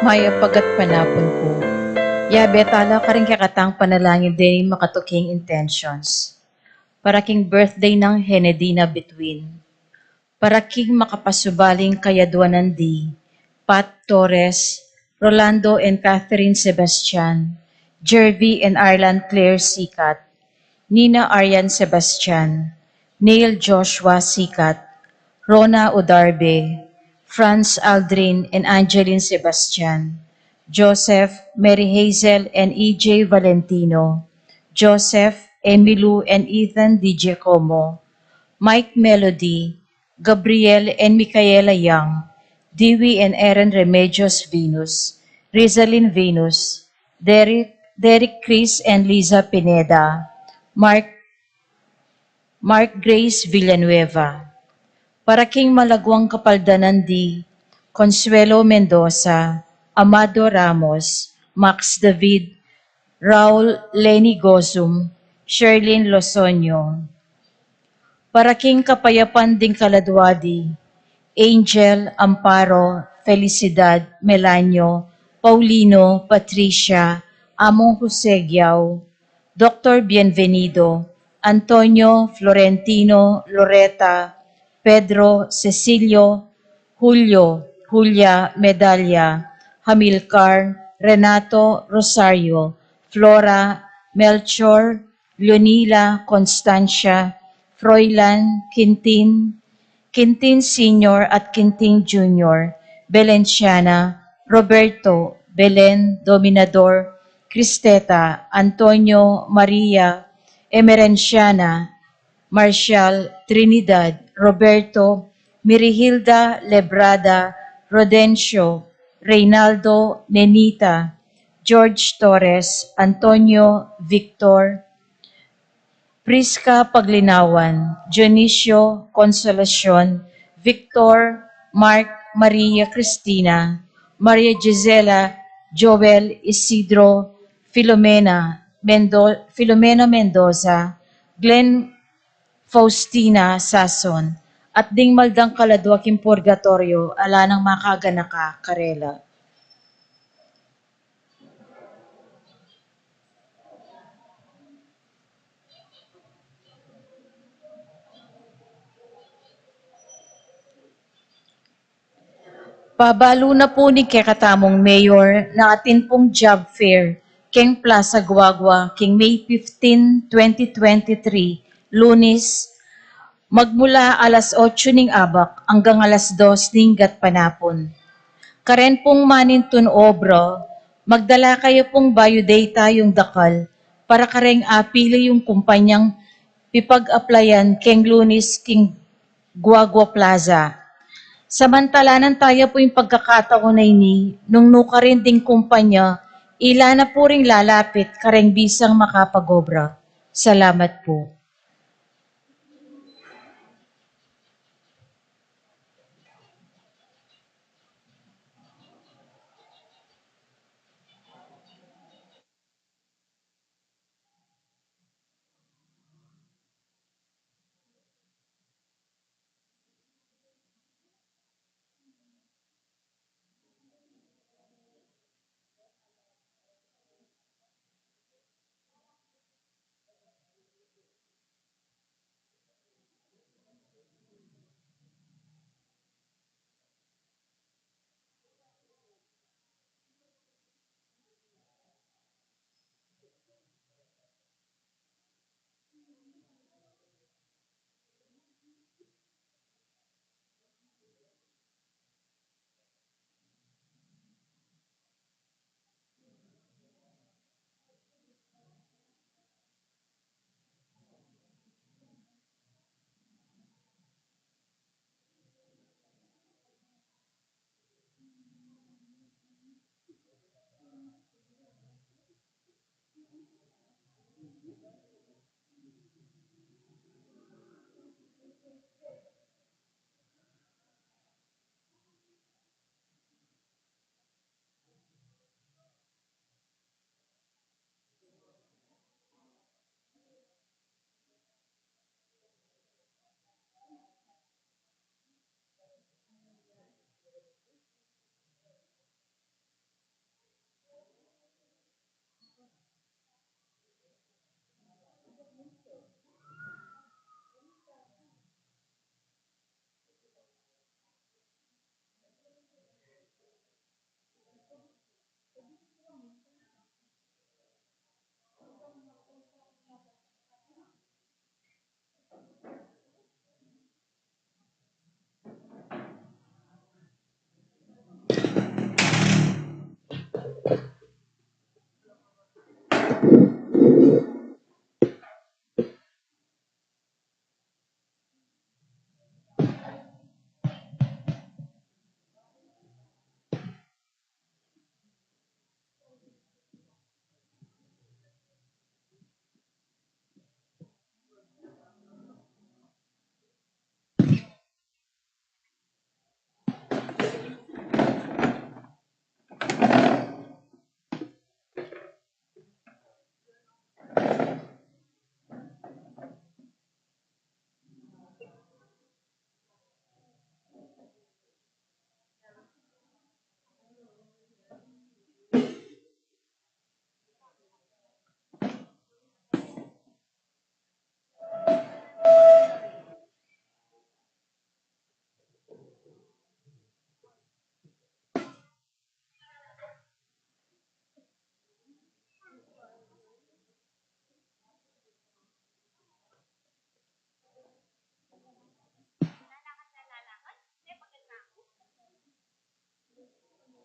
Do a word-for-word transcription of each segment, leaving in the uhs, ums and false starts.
Mayap a gatpanapun pu. Yabe tala karing kekatang panalangin deng makatuking intentions. Para king birthday nang Henedina Between. Para king makapasubaling kayaduanan di, Pat Torres, Rolando and Catherine Sebastian, Jervy and Arlan Claire Sikat, Nina Arian Sebastian, Neil Joshua Sikat, Rona Udarbe, Franz Aldrin and Angeline Sebastian, Joseph, Mary Hazel and E J Valentino, Joseph, Emilu and Ethan Di Giacomo, Mike Melody, Gabriel and Micaela Young, Dewey and Aaron Remedios Venus, Rizalin Venus, Derek, Derek Chris and Liza Pineda, Mark, Mark Grace Villanueva. Para king malaguang kapaldanan di Consuelo Mendoza, Amado Ramos, Max David, Raul Lenny Gozum, Sherlyn Lozoño. Para king kapayapan ding kaladua di Angel, Amparo, Felicidad, Melanio, Paulino, Patricia, Among Jose Giao, Doktor Bienvenido, Antonio, Florentino, Loreta, Pedro, Cecilio, Julio, Julia, Medalia, Hamilcar, Renato, Rosario, Flora, Melchor, Leonila, Constancia, Froilan, Quintin, Quintin Senior at Quintin Junior, Belenciana, Roberto, Belen, Dominador, Cristeta, Antonio, Maria, Emerenciana, Marcial, Trinidad, Roberto, Mirihilda, Lebrada, Rodencio, Reynaldo, Nenita, George Torres, Antonio, Victor, Prisca Paglinawan, Dionisio, Consolacion, Victor, Mark, Maria Cristina, Maria Gisela, Joel, Isidro, Filomena, Mendo-, Filomena Mendoza, Glenn, Faustina Sason, at ding maldang kaladua king purgatorio, ala nang makaganaka karela. Pabalu na pu ning kekatamung mayor na atin pung job fair keng Plaza Guagua keng May fifteen, twenty twenty-three, Lunes, magmula alas otso ning abak anggang alas dos ning gatpanapun. Karen pung manintun obra, magdala kayu pung biodata yung dakal para kareng apili yung kumpanyang pipag-aplayan keng Lunes keng Guagua Plaza. Samantalanan taya pu ing pagkakataon a ini, nung nukarin ding kumpanya, ila na pu ring lalapit kareng bisang makapag-obra. Salamat pu.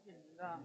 Yun lang.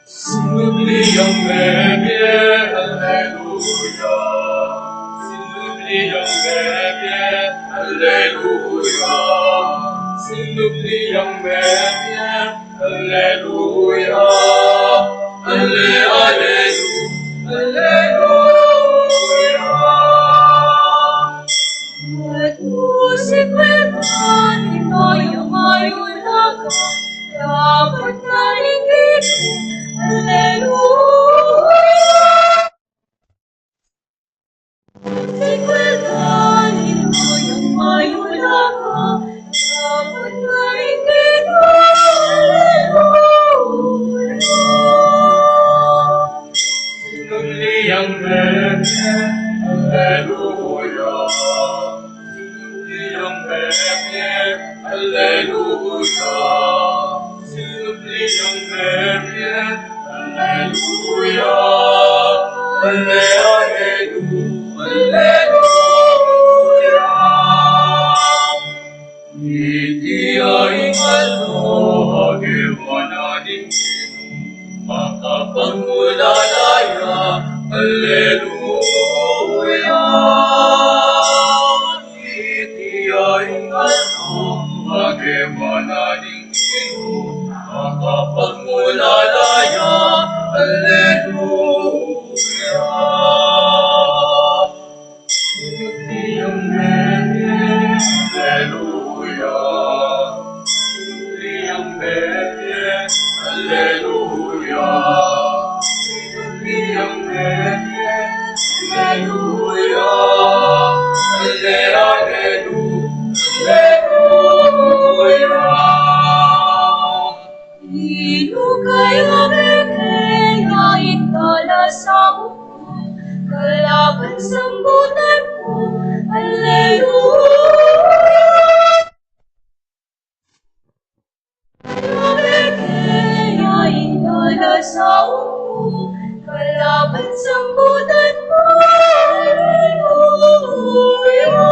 Sinubli yang mebie, aleluya. Sinubli yang mebie, aleluya. Sinubli yang mebie, aleluya. Ale, alelu, aleluya. Aleluya. Aleluya. Sinubli yang mebie. Aleluya. Sinubli yang mebie. Aleluya. Ale, aleluya. Aleluya. Iti ya ing aldo a gewa na ning Ginu, makapagmulala ya. Aleluya. Iti ya ing aldo a gewa na ning Ginu, makapagmulala ya. Aleluya. Sinubli yang mebie. Aleluya. Sinubli yang mebie. Aleluya. Sinubli yang mebie. Aleluya. Ale, alelu-, aleluya. Inu kaya mebie ya ing tala saup ku, kalaban sambutan ku, aleluya. Kaya mebie ya ing tala saup ku, kalaban sambutan ku, aleluya.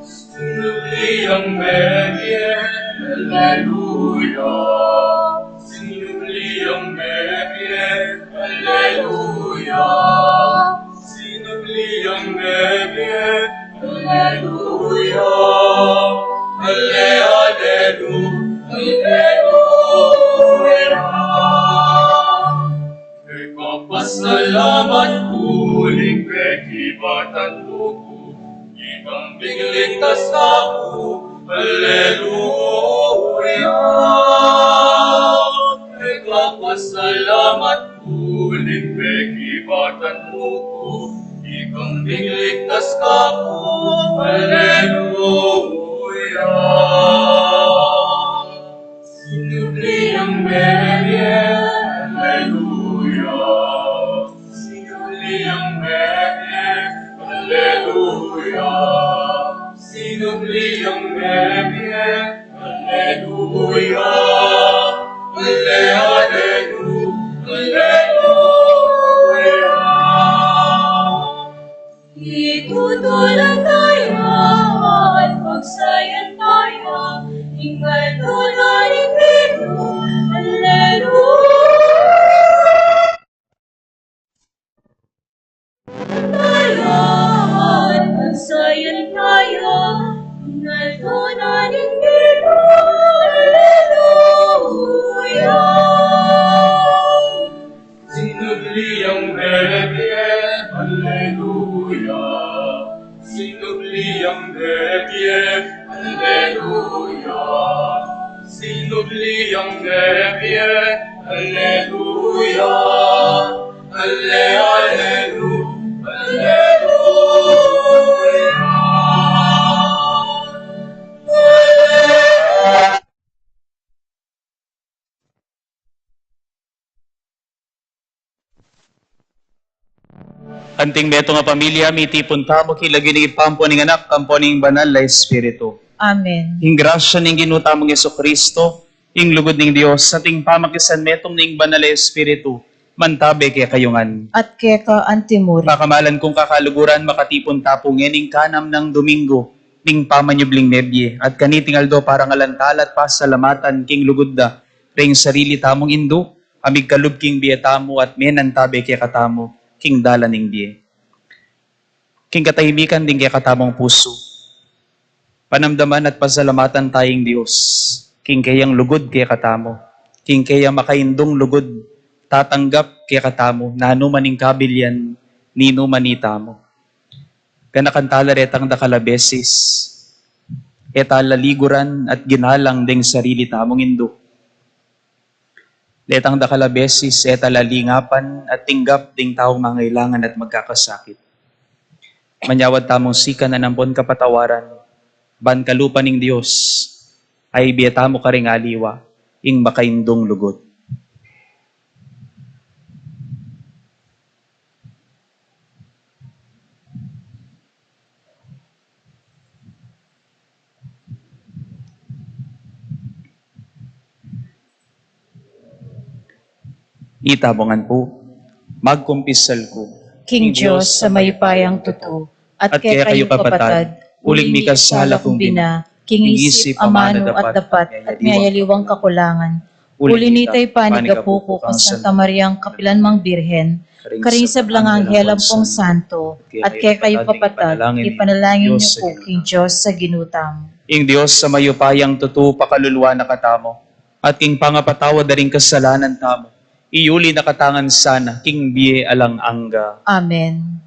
Sinubli yang mebie. Aleluya. Sinubli yang mebie. Aleluya. Sinubli yang mebie. Aleluya. Ale, alelu-, aleluya. Keka pasalamat ku, uli ning pekibatan mu ku, ikang migligtas kaku, aleluya. Keka pasalamat ku, uli ning pekibatan mu ku, ikang migligtas kaku, aleluya. Sinubli yang mebie. Aleluya. Sinubli yang mebie. Aleluya. Sinubli yang mebie. Aleluya. Ale, alelu-, aleluya. Itutulan taya at pagsayan taya ing aldo na ning Ginu. Aleluya. Taya at pagsayan taya ing aldo na ning Ginu. Aleluya. Sinubli yang mebie. Aleluya. Sinubli yang mebie. Aleluya. Sinubli yang mebie. Aleluya. Ale, alelu-, aleluya. Anting metung a pamilya, mitipun tamu king lagyu ning Ibpa, ampo ning Anak, ampo ning Banal a Espiritu. Amen. Ing grasya ning Ginu tamung Jesucristo, ing lugud ning Dios, at ing pamakisanmetung ning Banal a Espiritu, mantabe kekayu ngan. At keka antimurin. Pakamalan kung kakaluguran, makatipun ta pu ngening kanam nang Domingo ning pamanyubling mebie, at kaniting aldo parangalan tala at pasalamatan king lugud da ring sarili tamung indu, a migkalub king bie tamu at menantabe kekatamu king dalan ning bie. King katahimikan ding kekatamung pusu, panamdaman at pasalamatan taya ing Dios king keyang lugud kekatamu, king keyang makaindung lugud, tatanggap kekatamu nanu man ing kabilian ninu man itamu. Ganakan tala retang dakal a beses, e tala liguran at ginalang deng sarili tamung indu. Detang dakal a beses, e tala lingapan at tinggap ding taung mangailangan at magkakasakit. Manyawad tamung sikanan ampon kapatawaran, ban kalupa ning Dios, a ibie tamu karing aliwa ing makaindung lugud. Ita mu ngan pu, magkumpisal ku king Dios a mayupayang tutu, at kekayu kapatad, uling mikasala kung bina, king isip, amanu, at dapat, at miyayaliwang kakulangan. Uli nita, ipanigapu ku kang Santa Mariang kapilan mang Birhen, karing sablang anghel ampong santo, at kekayu kapatad, ipanalangin yu pu king Dios a Ginu tamu. Ing Dios a mayupayang tutu pakaluluan na katamu, at king pangapatawad da ring kasalanan tamu, iyuli na katamu ngan sana king bie alang angga. Amen.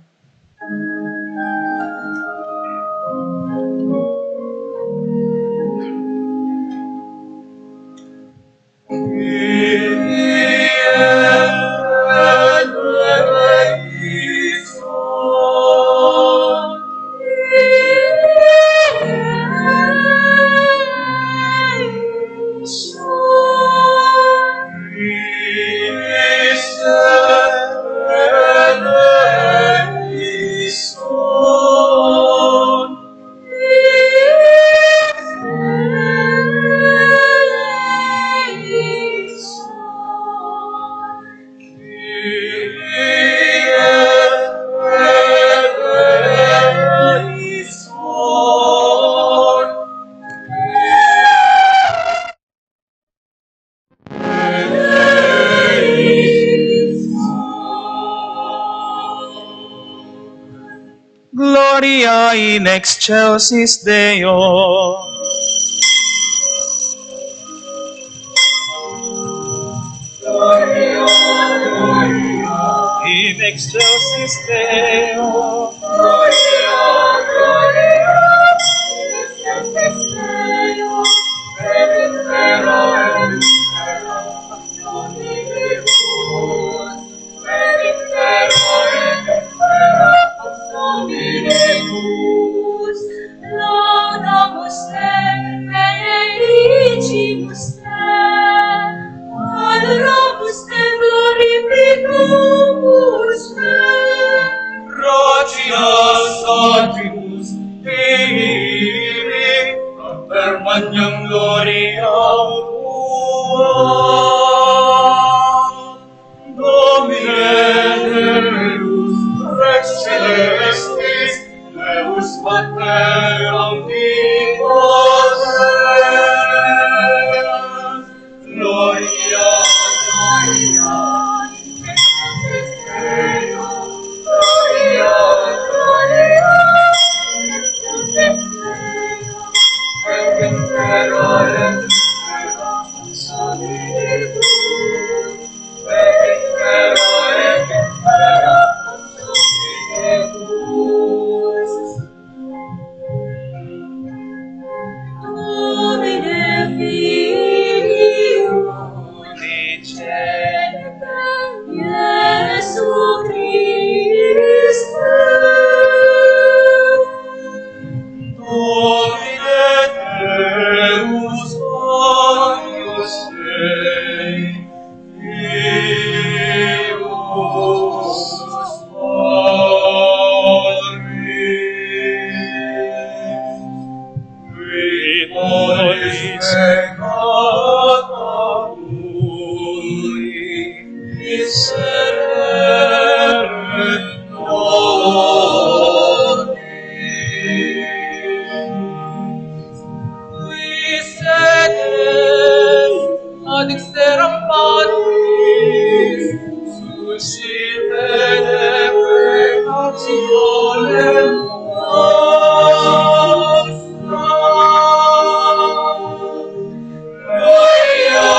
Gloria in excelsis Deo. In excelsis Deo. Laudamus te, benedicimus te, adoramus te, glorificamus te. Gratias adimus Dei, per magnam gloriam tuam. Domine Deus, Rex Celestis, eius pater omnipotens, gloria, gloria, gloria, gloria. Domine Deus, Agnus Dei, Deus Patris, qui tollis peccata mundi, miserere nobis. Qui sede ad exterum patris, suscipet de peccationem nostra. Gloria,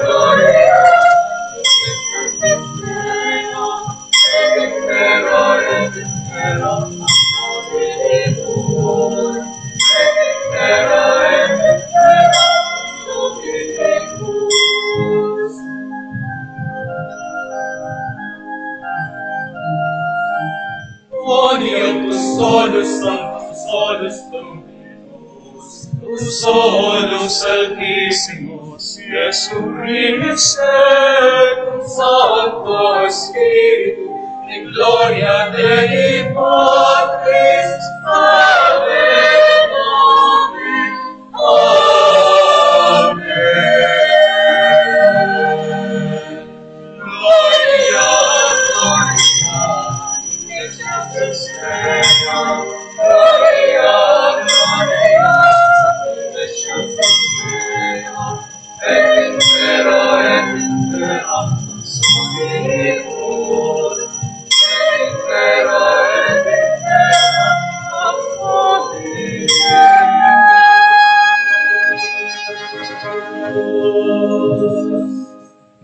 gloria. Boni et tu solus Sanctus, solus Dominus, tu solus Altissimus, Iesu Christe, cum Sancto Spiritu, in gloria Dei Patris, Amen, Amen.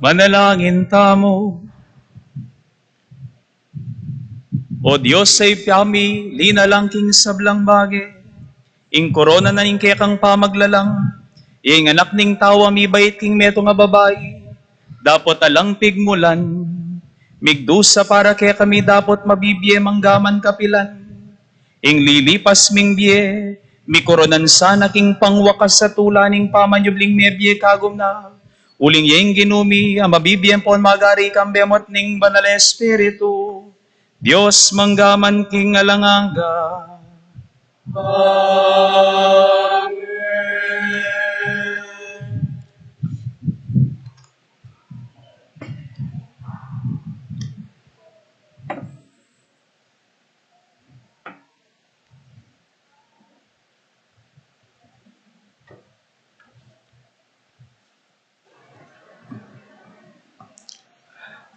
Manalangin tamu. O Dios, a Ibpa mi, linalang king sablang bage ing korona na ning kekang pamaglalang, ing Anak ning Tau a mibait king metung a babai, dapot alang pigmulan, migdusa para kekami dapot mabibie manggaman kapilan ing lilipas ming bie, mikoronan sana king pangwakas a tula ning pamanyubling mebie kagum na. Uling ya ing Ginu mi a mabibie ampon magari kambe mu at ning Banal a Espiritu, Dios manggaman king alang angga. Amen.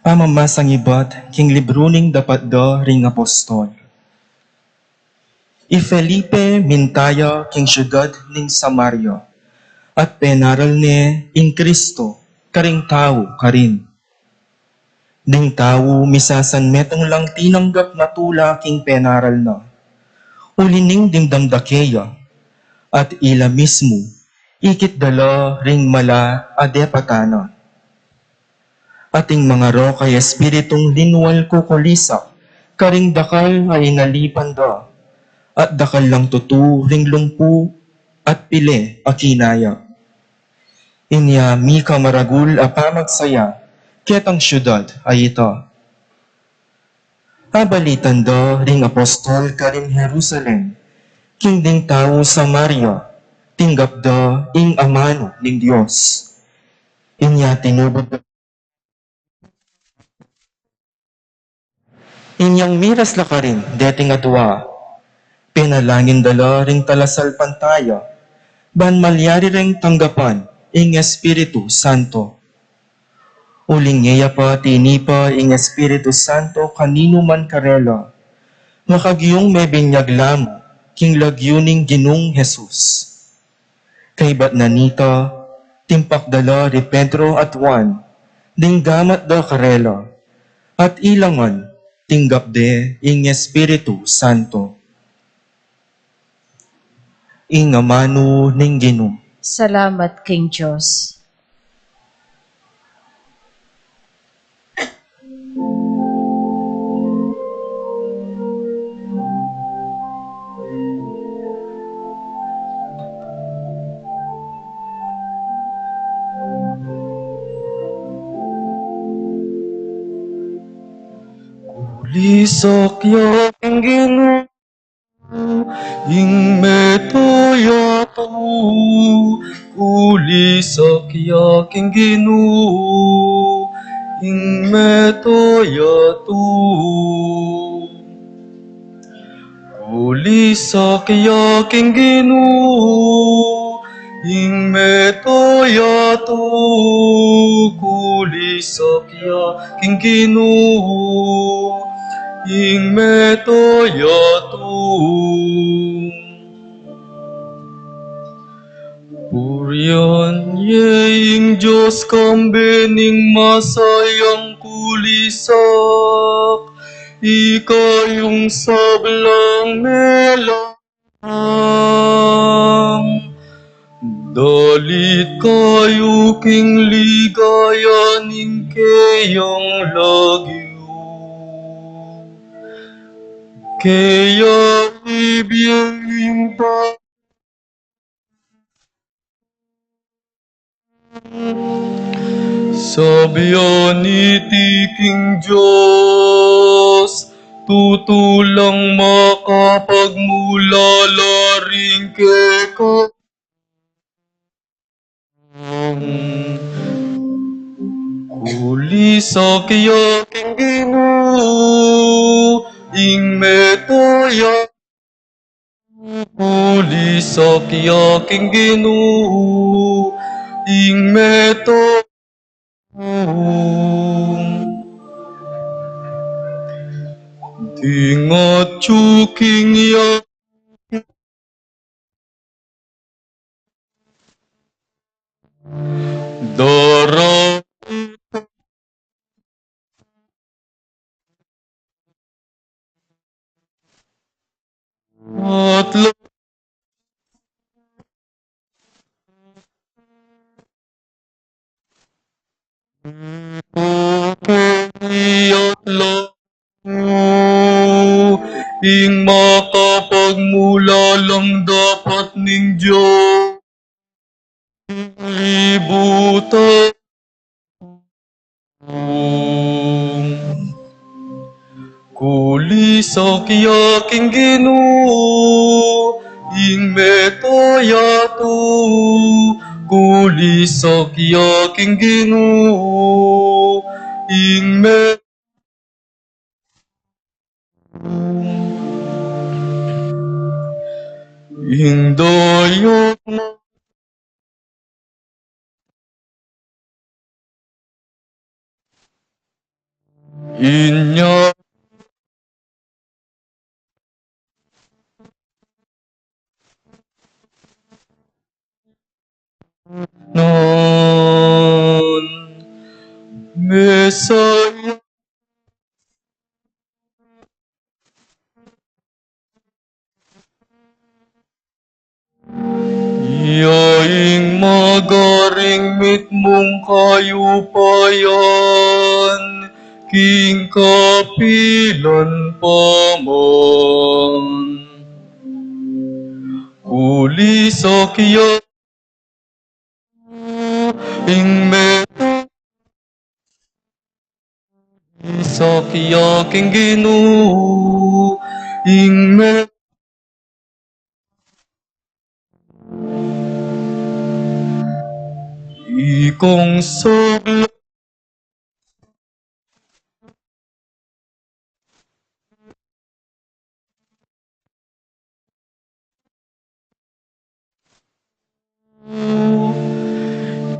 Pamamasang ibat king libru ning Dapat da ring Apostol. I Felipe minta ya king siudad ning Samaria, at penaral ne ing Kristo karing tau karin. Ding tau misasanmetung lang tinanggap na tula king penaral na. Uli ning dimdam da keya, at ila mismu ikit da la ring mala a depatan na. At ing mangarok a espiritung linwal kukulisak karing dakal a inalipan da, at dakal lang tutu ring lumpu at pile a kinaya. Inya mika maragul a pamagsaya ketang siudad a ita. Abalitan da ring apostol karin Jerusalem king ding tau Samaria tinggap da ing amanu ning Dios. Inya tinubud da Inyang miras la karin deting adua, penalangin da la ring talasalpantaya ban malyari reng tanggapan ing Espiritu Santo. Uling e ya pa tinipa ing Espiritu Santo kaninu man karela, makagyung mebinyag la mu king lagyu ning Ginung Jesus. Kaybat na nita, timpak da la ri Pedro at Juan ding gamat da karela, at ila ngan tinggap de ing Espiritu Santo. Ing amanu ning Ginu. Salamat king Dios. Kulisak ya king Ginu ing meto yatu, kulisak ya king Ginu ing meto yatu. Kulisak ya king Ginu ing meto yatu, kulisak ya king Ginu ing meto yatu. Purian ye ing Dios kambe ning masayang kulisak, ika yung sablang melang. Dalit kayu king ligaya ning keyang lagyu. Kaya ibie ing ta- Sabian iti king Dios, tutu lang makapagmulala ring keka. Kulisak ya king Ginu ing meto ya. Kulisak ya king Ginu ing meto. Ding atyu king ya dara at la Keni at lamu ing makapagmulalang dapat ning Dios. Libutan. Kulisak ya king Ginu, ing meto yatu. Kulisak ya king Ginu, ing me-, ing dayang inya non Messiah. Ya ing magaring mitmung kayupayan king kapilan pa man. Kulisak ya ing me-, kulisak ya king Ginu, ing me-, ikong sagla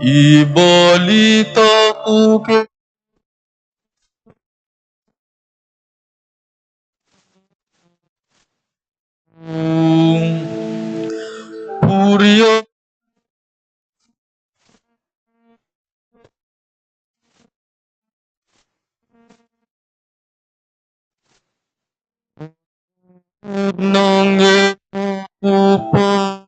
ibalita ku ke Purian nang upa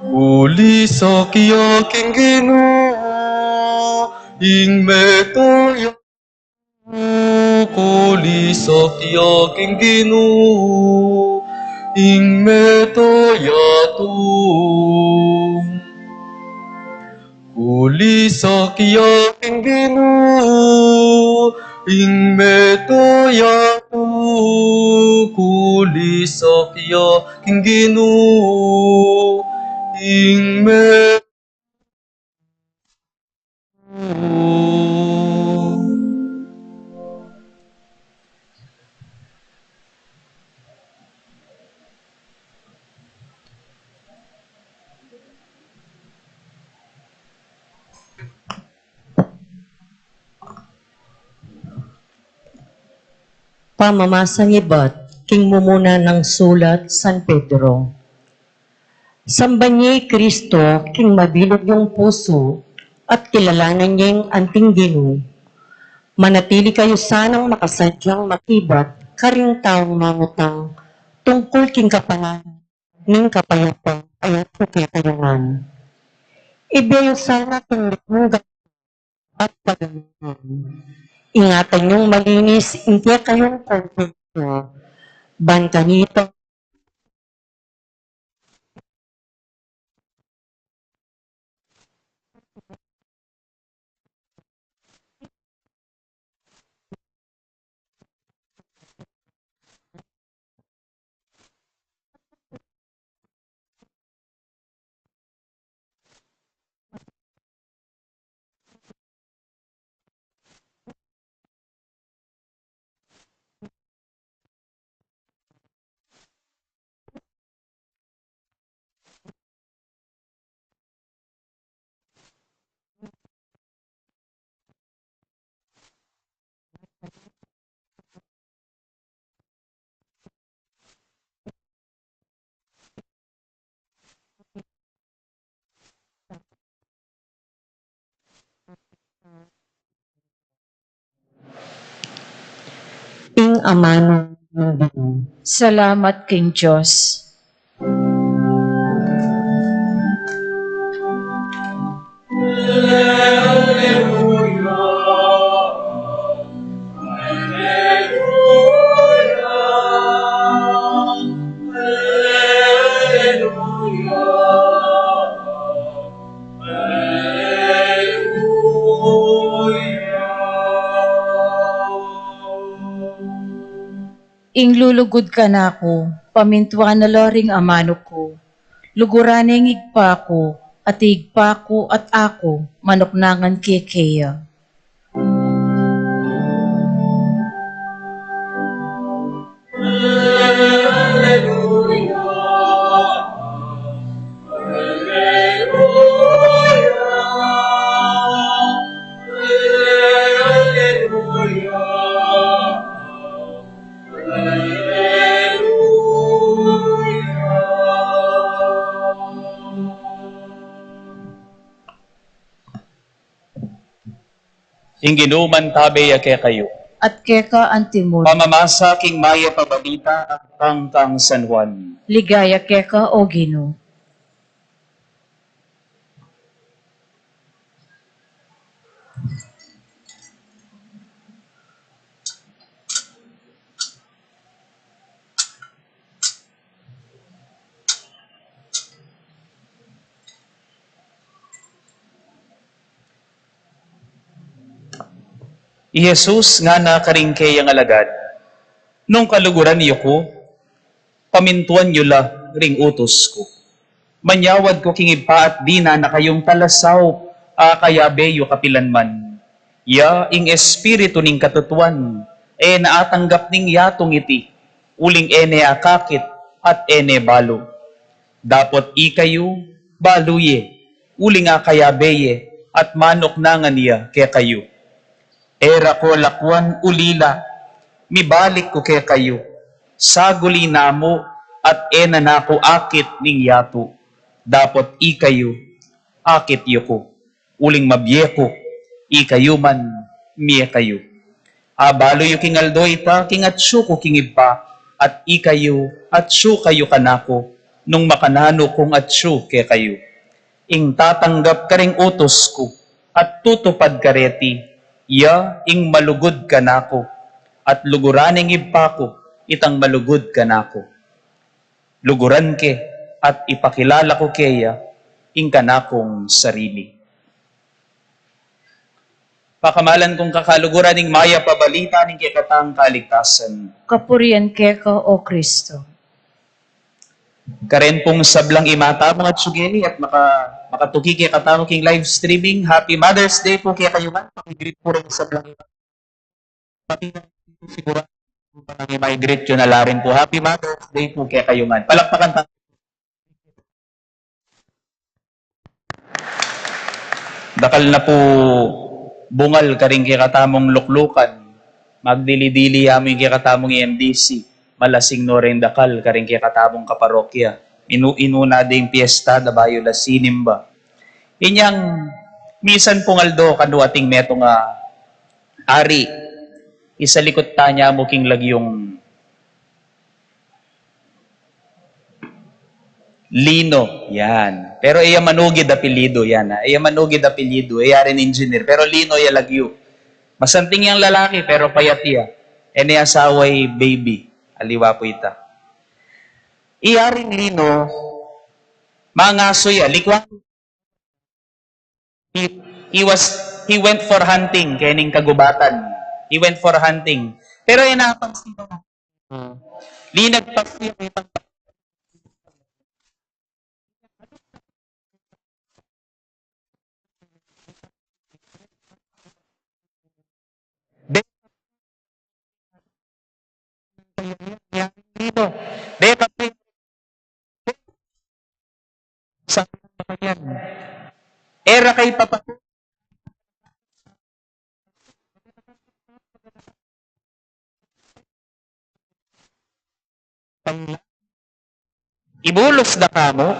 Kulisak ya king Ginu, ing meto ya. Kulisak ya king Ginu, ing meto yatu. Kulisak ya king Ginu, ing meto yatu. Kulisak ya king Ginu, ing meto. Pamamasan ibat king mumuna nang sulat San Pedro. Samban ye i Kristo king mabilug yung pusu at kilalanan yeng anting Ginu. Manatili kayu sanang makasadyang makibat karing taung mangutang tungkul king kapangalan ning kapayapaan a yatu kekayu ngan. Ibie yu sana king mitmung at pagalitan. Ingatan yung malinis ing kekayung konsensya. Ban kanita Amanu ning Ginoo. Salamat king Dios. Ing lulugud kanaku, pamintuan na la ring amanu ku. Luguran ne ing Ibpa ku, at ing Ibpa ku at aku, manuknangan ke keya. Ing Ginu mantabe ya kekayu. At keka antimun. Pamamasa king Mayap a Balita alang kang San Juan. Ligaya keka, O Ginu. I Jesus ngana karing keyang alagad, "Nung kaluguran yu ku, pamintuan yu la ring utus ku. Manyawad ku king Ibpa at dinan na kayung talasaup a kayabe yu kapilanman. Ya ing Espiritu ning katutuan, e na atanggap ning yatung iti, uling e ne akakit at e ne balu. Dapot ikayu, balu ye, uling akayabe ye, at manuknangan ya kekayu. E ra ko lakuan ulila, mibalik ku kekayu. Saguli na mu, at e na naku akit ning yatu. Dapot ikayu, akit yu ku. Uling mabie ku, ikayu man, mie kayu. Abalu yu king aldo ita, king atsu ku king Ibpa, at ikayu, atsu kayu kanaku, nung makananu kung atsu kekayu. Ing tatanggap karing utus ku, at tutupad kareti, ya ing malugud kanaku, at luguran ning Ibpa ku, itang malugud kanaku. Luguran ke, at ipakilala ku keya, ing kanakung sarili." Pakamalan kung kakaluguran, ing Mayap a Balita ning kekatang kaligtasan. Kapurian keka, O Kristo. Karen pung sablang ima tamu at sugeni at maka-, makatuki kekatamu king live streaming, Happy Mother's Day pu kekayu ngan. Paki-greet pu ring sablang ima. Pati na sigurado pu, pang i-migrate yu na la rin pu. Happy Mother's Day pu kekayu ngan. Palakpakan tamu. Dakal na pu bungal karing kekatamung luklukan. Magdili-dili ya mu ing kekatamung M D C. Malasing no ring dakal karing kekatamung kaparokya. Inu-, inuna ding piesta, da bayu la sinimba. Inyang misan pung aldo kanu ating metung a ari, isalikut tana mu king lagyung Lino, yan. Pero e ya manugid apelyidu, yan, ha. E ya manugid apelyidu, e ya rin engineer. Pero Lino ya lagyu. Masanting yang lalaki, pero payat ya. E ne asawa i baby. Aliwa pu ita. I Aring Lino, mangaso ya, likwan. He, he was, he went for hunting, kening kagubatan. He went for hunting. Pero e na pansin, linagpas ya itang Deta pe sa kanyan. E ra kay papatu. Ibulus da kamu,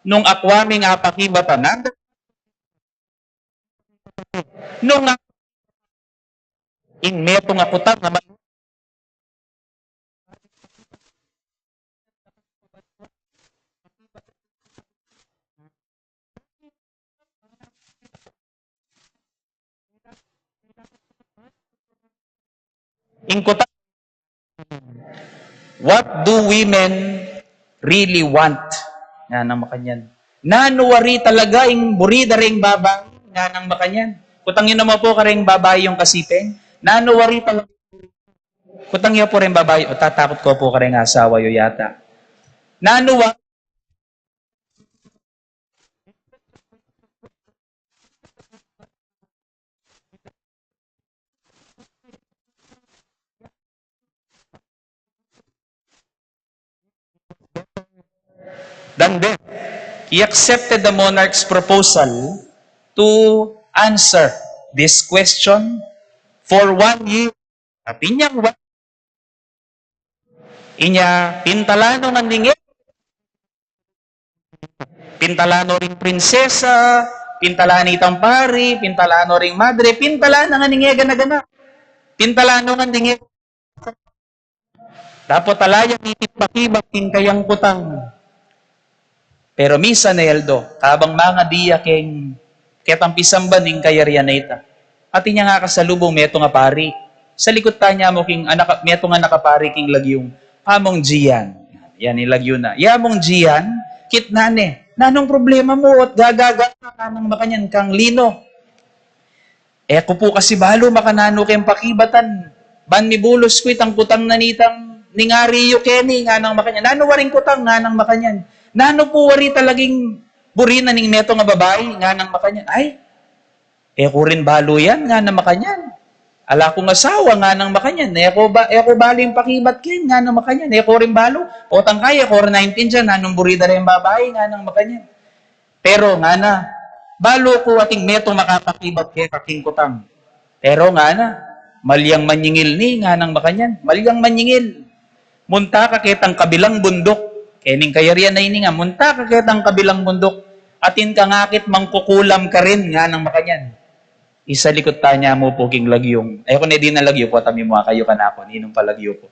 nung akwa ming apakibatan, nung a-, ing metung a kutang a ma-, Ing kutang, what do women really want? Nganang makanyan. Nanu wari talaga ing buri da ring babai? Nganang makanyan. Kutang yu naman pu kareng babai yung kasiping. Nanu wari talaga? Kutang yu pu reng babai, o tatakut ko pu kareng asawa yu yata. Nanu wa-, Dande, he accepted the monarch's proposal to answer this question for one year. At inyang wa-, inya, pintalano ngan ning e-, pintalano ring prinsesa, pintalano itang pari, pintalano ring madre, pintalano ngan ning e gana-gana. Pintalano ngan ning e-, Dapot ala yang ipit pakibat king kayang kutang. Pero misan e aldo, kabang mangadi ya keng ketang pisamban ning kayarian a ita. Atin yang akasalubung metung a pari. Salikut tanya mu king anak, metung a anak a pari king lagyung, "Among Gian." Yan ing lagyu na. "Ya Among Gian, kitnan ne. Nanung problema mu? Ot gagaga ka nang makanyan kang Lino." "E ku pu kasi balu makananu keng pakibatan. Ban mibulus ku itang kutang na nitang ning ari yu keni," nganang makanyan. "Nanu waring kutang?" nganang makanyan. "Nanu pu wari talagang buri na ning metung a babai?" nganang makanyan. "Ay, e ku rin balu yan," nganang makanyan. "Ala kung asawa," nganang makanyan. "E ku ba, e ku balu ing pakibat ken," nganang makanyan. "E ku rin balu. Potang kaya, e ku rin naintindian nanung buri da reng babai," nganang makanyan. "Pero," ngana, "balu ku ating metung makapakibat keka king kutang. Pero," ngana, "malyang manyingil ni," nganang makanyan, "malyang manyingil. Munta ka ketang kabilang bunduk." Kening kayarian a ini nga, "Munta ka ketang kabilang bunduk. Atin kang akit mangkukulam karin," nganang makanyan. Isalikut tanya mu pu king lagyung, e ku ne dinan lagyu, potang mimua kayu kanaku, ninung pa lagyu ku.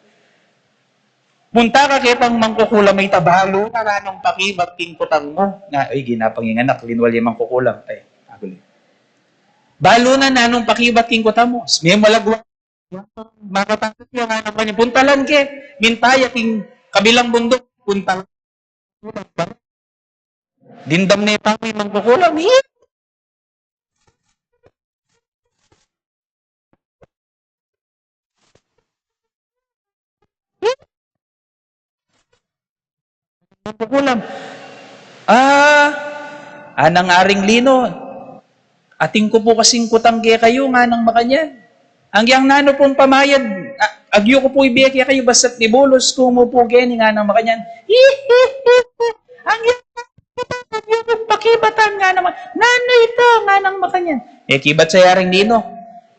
"Munta ka ketang mangkukulam, ita balu na nanung pakibat king kutang mu." Nga, "Ay, ginapanginganak, linwal ya mangkukulam." Ay, aguli. "Balu na nanung pakibat king kutang mu." Mimalaguan, makatakut ya, nganang makanyan, "Puntalan ke, minta ya king kabilang bunduk, puntalan." Dimdam ne pa ing mangkukulam. Hi! Mangkukulam. "Ah, anang Aring Lino, atin ku pu kasing kutang kekayu," nganang makanyan. "Anggiyang nanu pung pamayad, a-, agyu ku pu ibie kekayu basta't ibulus ku mu pu keni," nganang makanyan. "Anggiyang nanu pung pakibatan?" nganang ma-, "Nanu ita?" nganang makanyan. "E, kibat sa Aring Lino.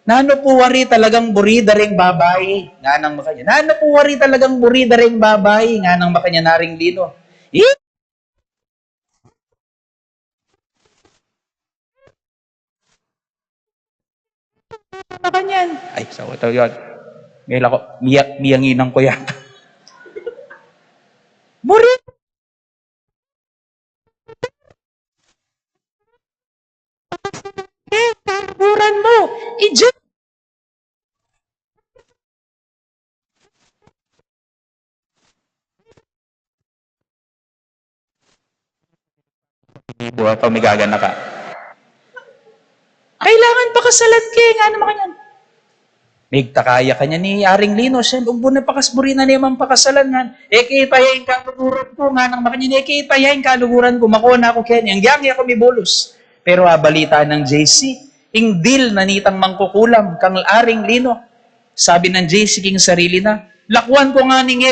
Nanu pu wari talagang buri da reng babai?" nganang makanyan. "Nanu pu wari talagang buri da reng babai?" nganang makanyan Aring Lino. "Ih!" Makanyan. Ay, sa utaw yun. May lako, miya-, miyanginan ku yata. Buri. Eh, kaluguran mu. Ija. Buha pa, migaganaka. Kailangan pakasalan ke, nganang makanyan. Migtaka ya kanyan i Aring Lino, "Siyempre, umbun na pakas-, buri na ne mang pakasalan," ngan. "E ke ita ya ing kaluguran ku," nganang makanyan, "e ke ita ya ing kaluguran ku, makona ku keni, anggiyang e ku mibulus." Pero abalita nang J C ing deal na nitang mangkukulam kang Aring Lino. Sabi nang J C king sarili na, "Lakuan ku ngan ing e,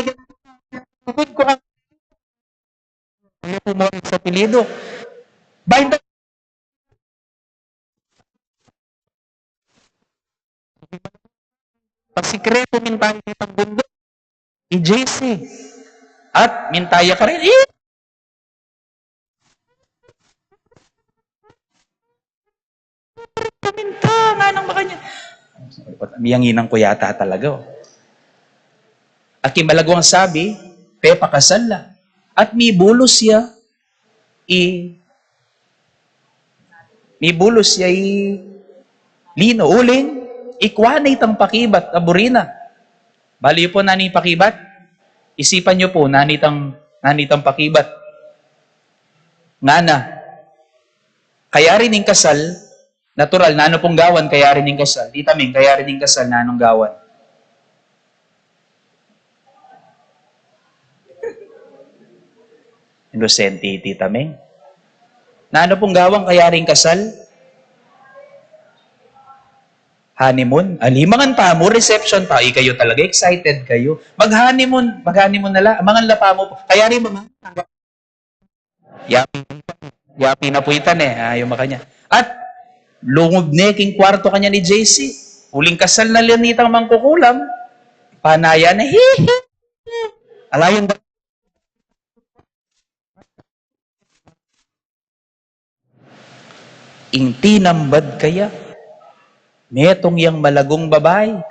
ku ngan Ano po mo sa apelyido? Bain da-, pasikreto minta ya itang bunduk i J C. At minta ya karin, eh, paminta, nganang makanyan. Miyanginan ku yata talaga, oh. At king malaguang sabi, pepakasal la. At mibulus ya i, mibulus ya i Lino. Uling, ikua na itang pakibat a buri na. Bale yu pu nanu ing pakibat? Isipan yu pu nanu itang, nanu itang pakibat. Ngana, kayari ning kasal, natural, nanu pung gawan kayari ning kasal? Tita Ming, kayari ning kasal, nanung gawan? Inosente i Tita Ming. Nanu pung gawan kayari ning kasal? Honeymoon? Ali, mangan pa mu, reception pa. Ikayu talaga, excited kayu. Mag-honeymoon, mag-honeymoon na la. Mangan la pa mu. Kayari mangan. Yapi, yapi na pu ita ne, a, yu makanyan. At lungub ne king kuartu kanyan i J C. Uling kasal na la itang mangkukulam. Panayan ne, hihi. Ala yung Ing tinambad kaya, metung yang malagung babai,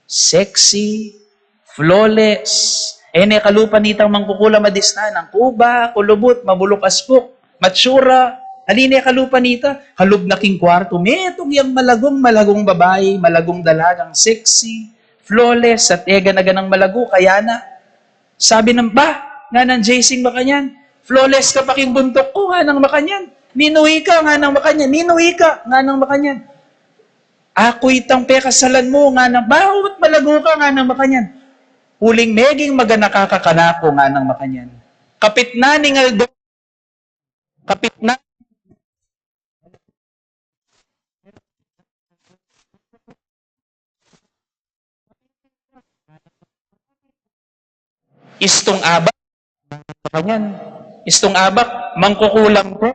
sexy, flawless. E ne kalupa nitang mangkukulam a disnan, kuba, kulubut, mabuluk aspuk, matsura. Ali ne kalupa nita, kalub na king kuartu, metung yang malagung, malagung babai, malagung dalagang sexy, flawless, at e gana-ganang malagu, kaya na. Sabi nang, "Ba," nganang J C ing makanyan, "flawless ka pa king buntuk ku," nganang makanyan. "Ninu ika?" nganang makanyan. "Ninu ika?" nganang makanyan. "Aku itang pekasalan mu," nganang, "Ba, ba't malagu ka?" nganang makanyan. "Uling meging maganaka ka kanaku," nganang makanyan. Kapit na ning aldo, kapit na Istung abak, makanyan. Istung abak, mangkukulam ku.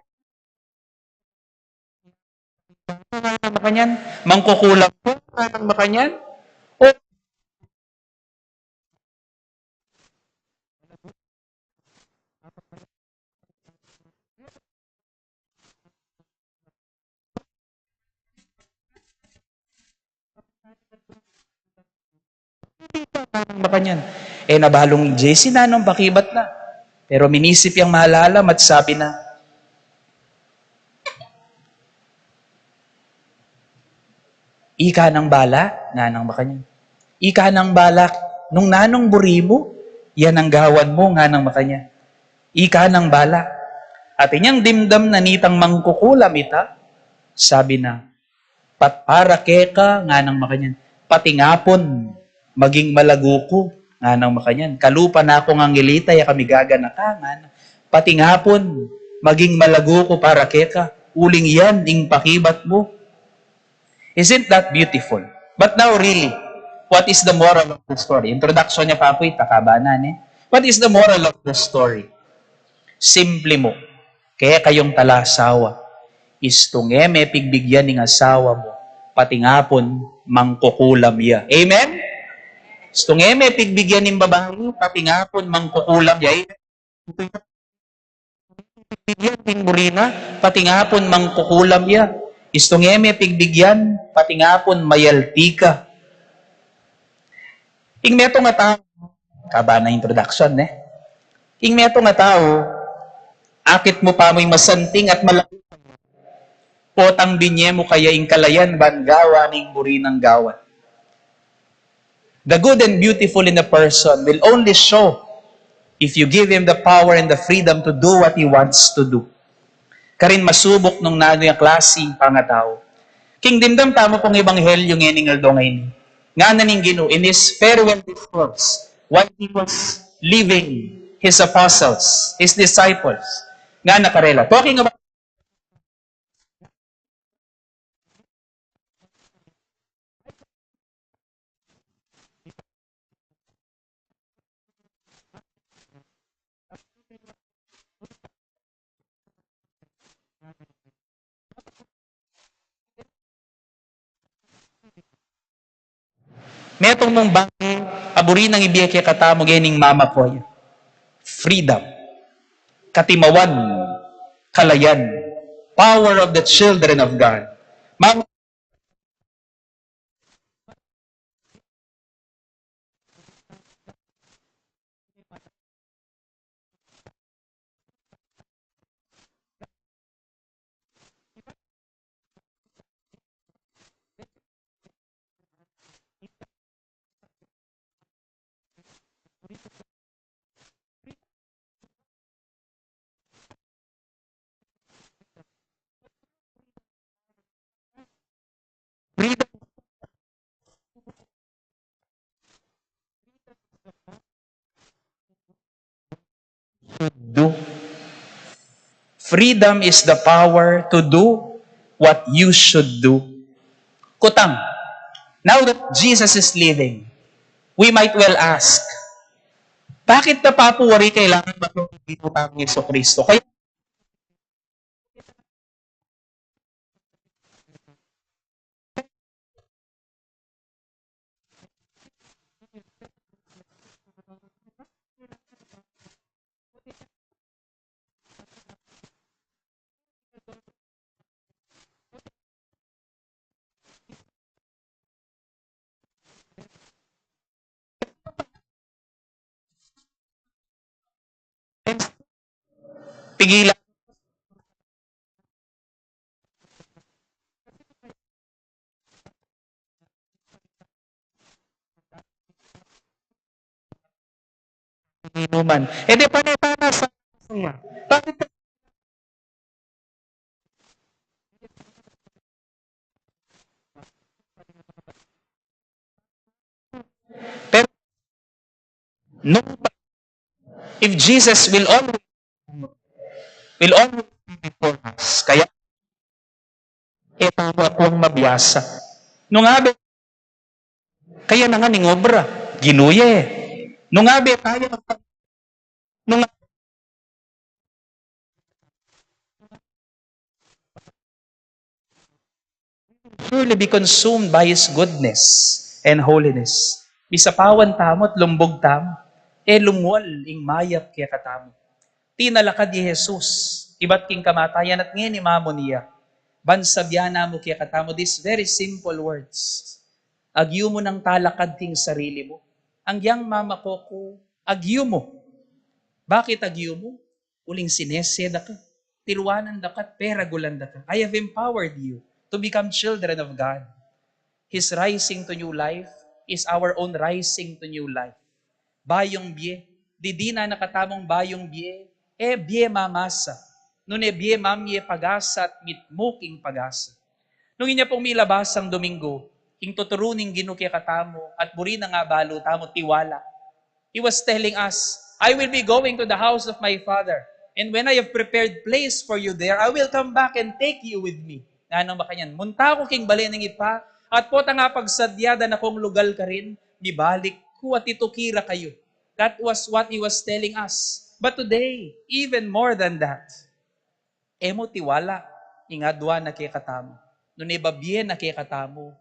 Makanyan, mangkukulam ku, makanyan. O, makanyan. E na balung J C, nanung pakibat na. Pero minisip yang malalam at sabi na, "Ika nang bala," nganang makanyan. "Ika nang bala, nung nanung buri mu, yan ang gawan mu," nganang makanyan. "Ika nang bala." At inyang dimdam na nitang mangkukulam ita, sabi na, "Pat para keka," nganang makanyan, "pati nga pun maging malagu ku," nganang makanyan. "Kalupa na kung angelita ya kamigaganaka," nganang, "pati nga pun maging malagu ku para keka, uling yan ing pakibat mu." Isn't that beautiful? But now, really, what is the moral of the story? Introduction ya pa pu ita, kabana ne. What is the moral of the story? Simple mu. Kekayung talasawa, istung e me pigbigyan ing asawa mu, pati nga pun mangkukulam ya. Amen? Istung e me pigbigyan ing babai, pati nga pun mangkukulam ya. Amen? Pigbigyan ing buri na, pati nga pun mangkukulam ya. Istung e me pigbigyan, pati nga pun mayalti ka. Ing metung a tau, kabana introduction, ne? Ing metung a tau, akit mu pa mu ing masanting at malaki, potang binye mu kaya ing kalayan ban gawan ing buri nang gawan. The good and beautiful in a person will only show if you give him the power and the freedom to do what he wants to do. Karin masubuk nung nanu yang klasing pangatau. King dimdam tamu pung ebanghelyo ngening aldo ngeni, ngana ning Ginu in his farewell discourse while he was leaving his apostles, his disciples. Ngana karela, talking about Metung mung bangke a buri nang ibie kekatamu ngening mamakuaya. Freedom. Katimawan. Kalayan. Power of the children of God. Mang- should do. Freedom is the power to do what you should do. Kutang, now that Jesus is living, we might well ask, bakit na pa pu wari kailangan matuto tamu kang Jesucristo? Kaya Pigilan. Inuman. E de panatana sa bakit Pero, no, if Jesus will always, will always be before us, kaya, e tamu akuang mabiasa. Nung abe, kaya na nga ning obra, Ginu ya e. Nung abe taya, nung surely be consumed by His goodness and holiness. Misapawan tamu at lumbug tamu, e lumwal ing mayap kekatamu. Tinalakad i Jesus ibat king kamatayan at ngeni mamu ne ya. Ban sabian na mu kekatamu these very simple words. Agyu mu nang talakad king sarili mu. Anggiyang mama ko ku, agyu mu. Bakit agyu mu? Uling sinese da ka, tiruanan da ka, at peragulan da ka. I have empowered you to become children of God. His rising to new life is our own rising to new life. Bayung bie, didinan na katamung bayung bie, e bie mamasa, nune bie mamie pag-asa at mitmu king pag-asa. Nung inya pung milabasang Domingo, ing tuturu ning Ginu kekatamu at buri na nga balu tamu tiwala. He was telling us, "I will be going to the house of my Father, and when I have prepared place for you there, I will come back and take you with me." Nganang makanyan, "Munta ku king bale ning Ibpa, at potang apagsadya da na kung lugal karin, mibalik ku at ituki ra kayu." That was what he was telling us. But today, even more than that, e mu tiwala ing adwan na kekatamu. Nune babie na kekatamu,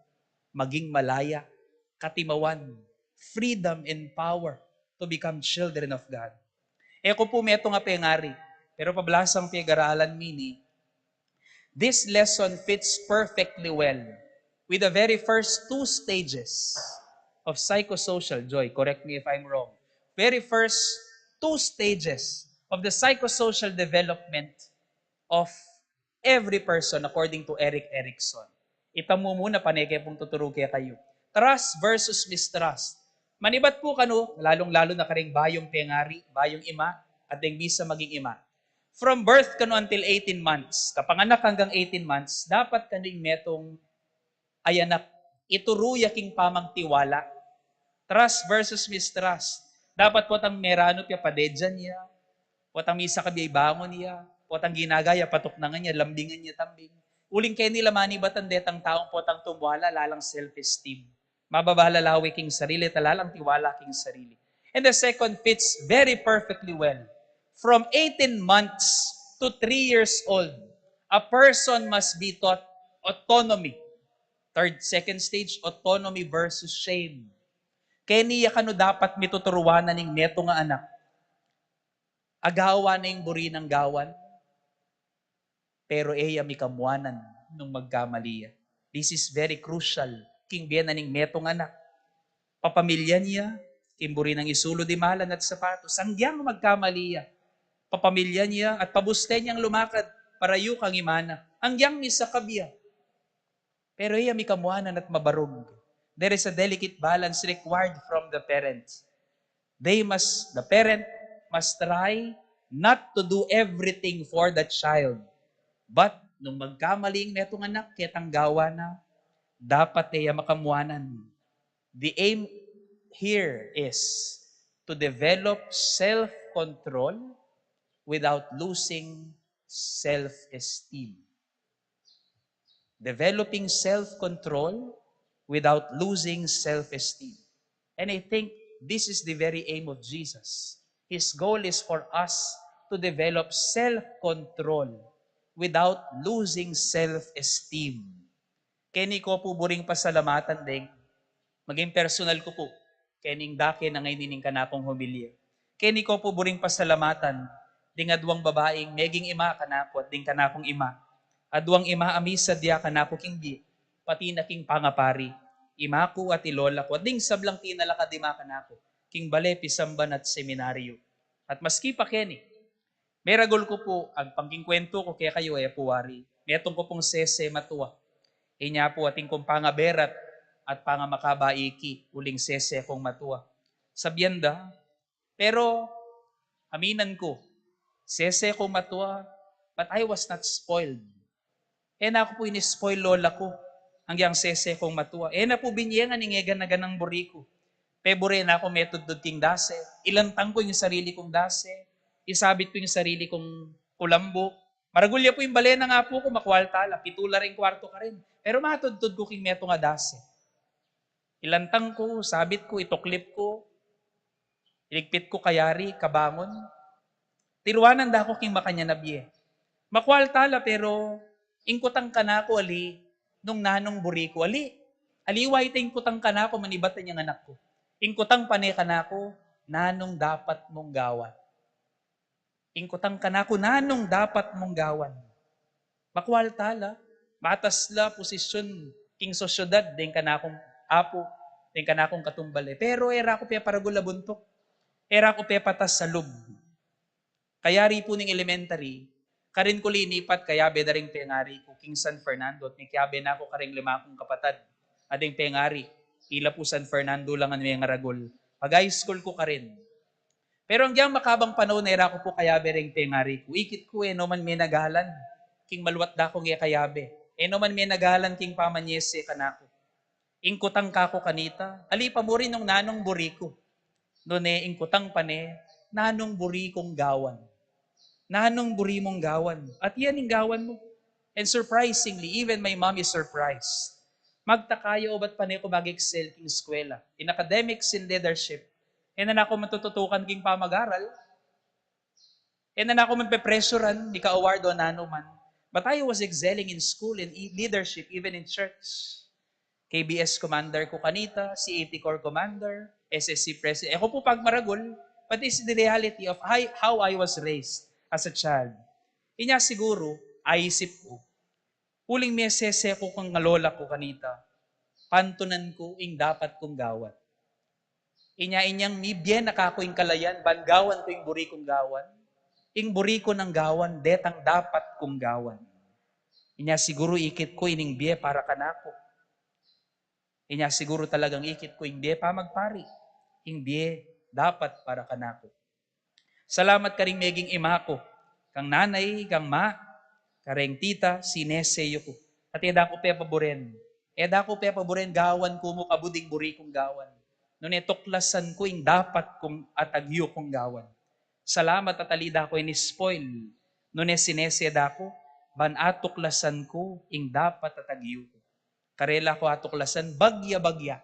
maging malaya, katimawan, freedom and power to become children of God. E ku pu metung a pengari, pero pablasang pegaralan mi ini, this lesson fits perfectly well with the very first two stages of psychosocial, Joy, correct me if I'm wrong, very first two stages of the psychosocial development of every person, according to Erik Erikson. Ita mu muna, pane ke pung tuturu kekayu. Trust versus mistrust. Manibat pu kanu, lalung-lalu na karing bayung pengari, bayung ima, at deng bisa maging ima. From birth kanu until eighteen months, kapanganak anggang eighteen months, dapat kanu ing metung a anak, ituru ya king pamagtiwala. Trust versus mistrust. Dapat potang meranup ya, padedyan ya, potang misakab ya, ibangun ya, potang ginaga ya, patuknangan ya, lambingan ya tambing. Uling keni la manibatan detang taung potang tumwala, lalang self-esteem. Mababa la lawe king sarili, at lalang tiwala king sarili. And the second fits very perfectly well. From eighteen months to three years old, a person must be taught autonomy. Third, second stage, autonomy versus shame. Keni ya kanu dapat mituturuan na ning metung a anak. Agawan na ing buri nang gawan, pero e ya mikamuanan nung magkamali ya. This is very crucial king bie na ning metung a anak. Papamilyan ya king buri nang isulud imalan at sapatos. Anggiyang magkamali ya, papamilyan ya at pabusten yang lumakad parayu kang ima na. Anggiyang misakab ya, pero e ya mikamuanan at mabarug. There is a delicate balance required from the parents. They must, the parent must try not to do everything for the child. But nung magkamali ing metung a anak, ketang gawan na, dapat e ya makamuanan. The aim here is to develop self-control without losing self-esteem. Developing self-control without losing self-esteem. And I think this is the very aim of Jesus. His goal is for us to develop self-control without losing self-esteem. Keni ko pu buring pasalamatan deng, maging personal ku pu, kening dake na ngeni ning kanakung homilya. Keni ko pu buring pasalamatan ding aduang babaing meging ima kanaku at ding kanakung ima. Aduang ima a misadya kanaku king bie, pati na king pangapari. Ima ku at i lola ku at ding sablang tinalakad ima kanaku king bale, pisamban at seminaryo. At maski pa keni, meragul ku pu, agpang king kwentu ku kekayu, e pu wari, metung ku pung sese matua. Inya pu atin kung pangaberat at pangamakaba iki uling sese kung matua. Sabian da, pero aminan ku, sese kung matua, but I was not spoiled. E na ku pu ini-spoil lola ku, anggiyang sese kung matua. E na pu binye ing eganaganang buri ku. Pebure na ku metudtud king dase. Ilantang ku ing sarili kung dase. Isabit ku ing sarili kung kulambu. Maragul ya pu ing bale nang apu ku, makwalta la. Pitu la ring kwartu karin. Pero matudtud ku king metung a dase. Ilantang ku, sabit ku, ituklip ku, iligpit ku kayari kabangun. Tiruanan da ku king makanyan a bie. Makwalta la, pero ing kutang kanaku ali, nung nanung buri ku ali. Aliwa ita ing kutang kanaku manibat inyang anak ku. Ing kutang pane kanaku, nanung dapat mung gawan. Ing kutang kanaku, nanung dapat mung gawan. Makwalta la, matas la posisyun king sosyedad deng kanakung apu, deng kanakung katumbale. Pero e ra ku peparagul a buntuk. E ra ku pepatas a lub. Kayari pu ning elementary, karin ku linipat kayabe da ring pengari ku king San Fernando at mikiabe na ku karing lima kung kapatad a deng pengari. Ila pu San Fernando la ngan mengaragul. Pag-high school ku karin. Pero anggiyang makabang panaun e ra ku pu kayabe ring pengari ku. Ikit ku e no man menagalan king maluat da kung e kayabe. E no man menagalan king pamanyese kanaku. Ing kutang kaku kanita, ali pa mu rin nung nanung buri ku. Nune ing kutang pane, nanung buri kung gawan. Nanung buri mung gawan. At yan ing gawan mu. And surprisingly, even my mom is surprised. Magtaka ya obat pane ku mag-excel king eskwela. In academics, in leadership. E na naku man tututukan king pamag-aral. E na naku man pepresuran, mika-award o nanu man. But I was excelling in school, in e- leadership, even in church. K B S commander ku kanita, C A T Corps commander, S S C president. E ku pu pagmaragul, but it's the reality of how, how I was raised as a child. Inya siguru, aisip ku, uling mesese ku kang lola ku kanita, pantunan ku ing dapat kung gawan. Inya inyang mibie na kaku ing kalayan, ban gawan ku ing buri kung gawan. Ing buri ku nang gawan, detang dapat kung gawan. Inya siguru ikit ku ining bie para kanaku. Inya siguru talagang ikit ku ing bie pamagpari, ing bie dapat para kanaku. Salamat karing meging ima ku, kang nanay, kang ma, kareng tita, sinese yu ku. At e da ku pepaburen. E da ku pepaburen, gawan ku mu kabud ing buri kung gawan. Nune tuklasan ku ing dapat kung atagyu kung gawan. Salamat at ali da ku ini-spoil. Nune sinese da ku, ban atuklasan ku ing dapat atagyu ku. Karela ku atuklasan, bagya-bagya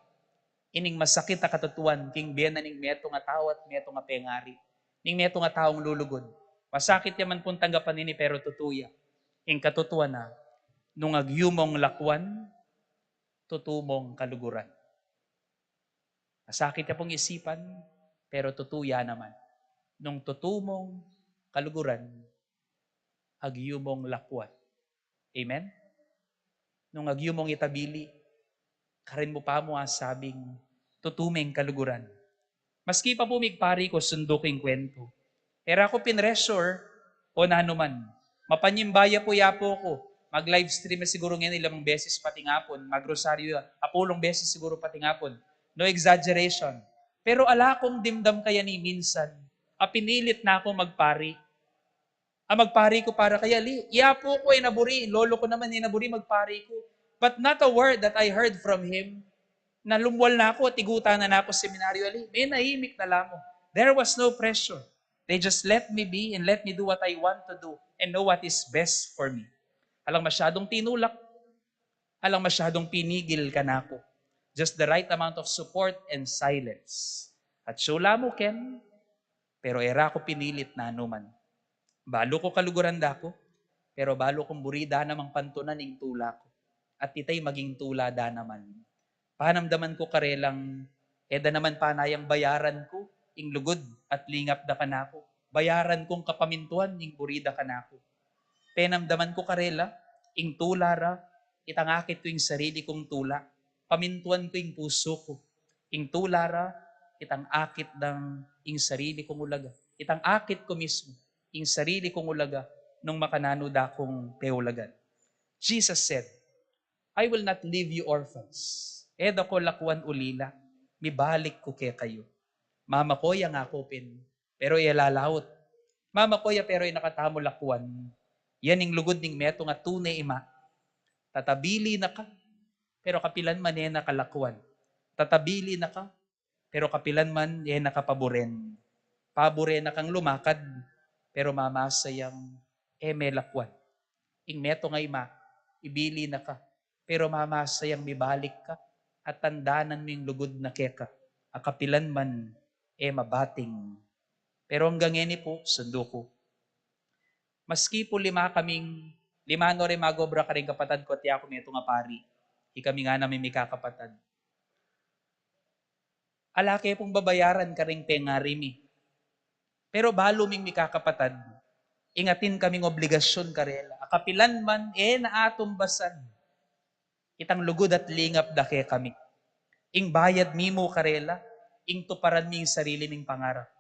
ining masakit a katutuan king bie na ning metung a tau at metung a pengari, ning metung a taung lulugud. Masakit ya man pung tanggapan ini, pero tutu ya. Ing katutuan na, nung agyu mung lakuan, tutu mung kaluguran. Masakit ya pung isipan, pero tutu ya naman. Nung tutu mung kaluguran, agyu mung lakuan. Amen? Nung agyu mung itabili, karin mu pa mu asabing, tutu meng kaluguran. Maski pa pu migpari ku, sundu ku ing kwentu. E ra ku pinresure o nanu man. Mapanyimba ya pu i apu ku. Mag-livestream ya siguru ngeni limang beses pating apun. Magrosaryo ya apulung beses siguru pating apun. No exaggeration. Pero ala kung dimdam kaya ni minsan a pinilit na kung magpari. A magpari ku para kaya ali. I apu ku e na buri, lolo ku naman e na buri magpari ku. But not a word that I heard from him na lumwal na ku at igutan na na ku seminaryo ali. Menahimik na la mu. There was no pressure. They just let me be and let me do what I want to do and know what is best for me. Alang masyadong tinulak, alang masyadong pinigil kanaku. Just the right amount of support and silence. Atsu la mu ken, pero e ra ku pinilit nanu man. Balu ku kaluguran da ku, pero balu kung buri da namang pantunan ing tula ku. At itay maging tula da naman. Panamdaman ku karelang, e da naman panayang bayaran ku ing lugud at lingap da kanaku. Bayaran kung kapamintuan ing buri da kanaku. Penamdaman ku karela, ing tula ra, itang akit ku ing sarili kung tula. Pamintuan ku ing pusu ku. Ing tula ra, itang akit dang ing sarili kung ulaga. Itang akit ku mismu, ing sarili kung ulaga, nung makananu da kung peulagan. Jesus said, "I will not leave you orphans." E da ko lakuan ulila, mibalik ku kekayu. Mama ko ya ngaku pin, pero e lalaut. Mama ko ya, pero e na katamu lakuan. Yan ing lugud ning metung a tune ima. Tatabili na ka, pero kapilan man e na ka lakuan. Tatabili na ka, pero kapilan man e na ka paburen. Paburen na kang lumakad, pero mamasa yang e me lakuan. Ing metung a ima, ibili na ka, pero mamasa yang mibalik ka, at tandanan mu ing lugud na keka, a kapilan man e mabating. Pero anggang ngeni pu, sundu ku. Maski pu lima kaming, lima no ring magobra karing kapatad ku at yaku metung a pari, ikami ngana mi mikakapatad. Ala ke pung babayaran karing pengari mi. Pero balu ming mikakapatad, ing atin kaming obligasyun karela. A kapilan man e na atumbasan itang lugud at lingap da kekami. Ing bayad mi mu karela, ing tuparan mi ing sarili ming pangarap.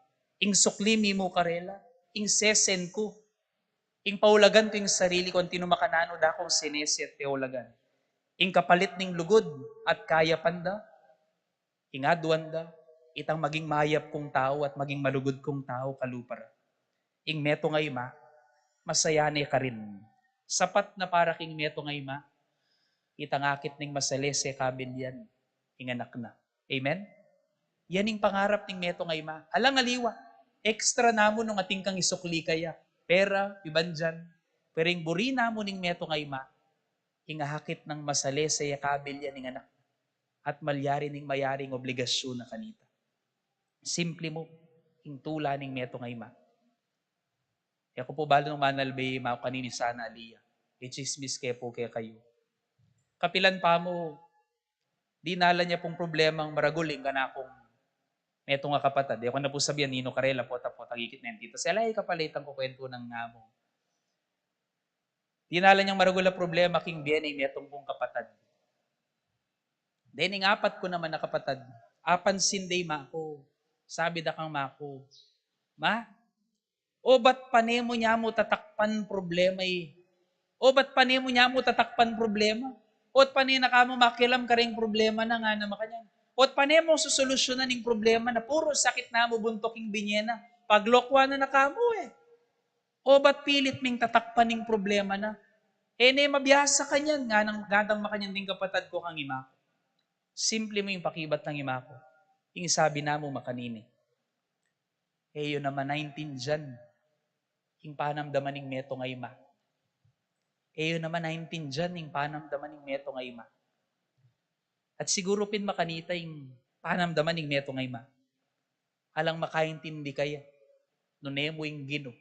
Ing sukli mi mu karela, ing sesen ku, ing paulagan ku ing sarili ku, antimo makananu da kung sinese at peulagan. Ing kapalit ning lugud at kayapan da, ing aduan da, itang maging mayap kung tau at maging malugud kung tau kalupa ra. Ing metung a ima, masaya ne karin. Sapat na para king metung a ima, itang akit ning masalese kabilyan, ing anak na. Amen? Yan ing pangarap ning metung a ima. Alang aliwa, extra namu nung atin kang isukli kaya. Pera, iban dian, pero ing buri namu ning metung a ima, ing akit nang masalese ya kabilyan ing anak na. At malyari ning mayari ing obligasyun na kanita. Simple mu, ing tula ning metung a ima. E ku pu balu nung manalbe makanini sana ali ya. Ichismis ke pu kekayu. Kapilan pamu, dinalan ya pung problemang maragul ing kanakung metung a kapatad. E ku na pu sabian ninu karela, pota-potang ikit neng tita. Sela e kapalitan ku kwentu nang namu. Dinalan yang maragul a problema king bie ning metung kung kapatad. Dening apat ku naman a kapatad, apansin de i ma ku. Sabi da kang ma ku, "Ma, obat pane mu nya mu tatakpan problema i? Obat pane mu nya mu tatakpan problema? Ot pane na ka mu makialam karing problema na?" Ngana makanyan. "Ot pane mu susolusyunan ing problema na? Puru sakit na mu buntuk ing binye na. Paglokwan na na ka mu e. Obat pilit ming tatakpan ing problema na? E ne mabiasa kanyan?" Nganang, nganang makanyan ding kapatad ku kang i ma ku. Simple mu ing pakibat nang i ma ku. Ing sabi namu makanini, "E yu naman aintindian ing panamdaman ning metung a ima. E yu naman aintindian ing panamdaman ning metung a ima." At siguru pin makanita ing panamdaman ning metung a ima. Alang makaintindi kaya nune mu ing Ginu.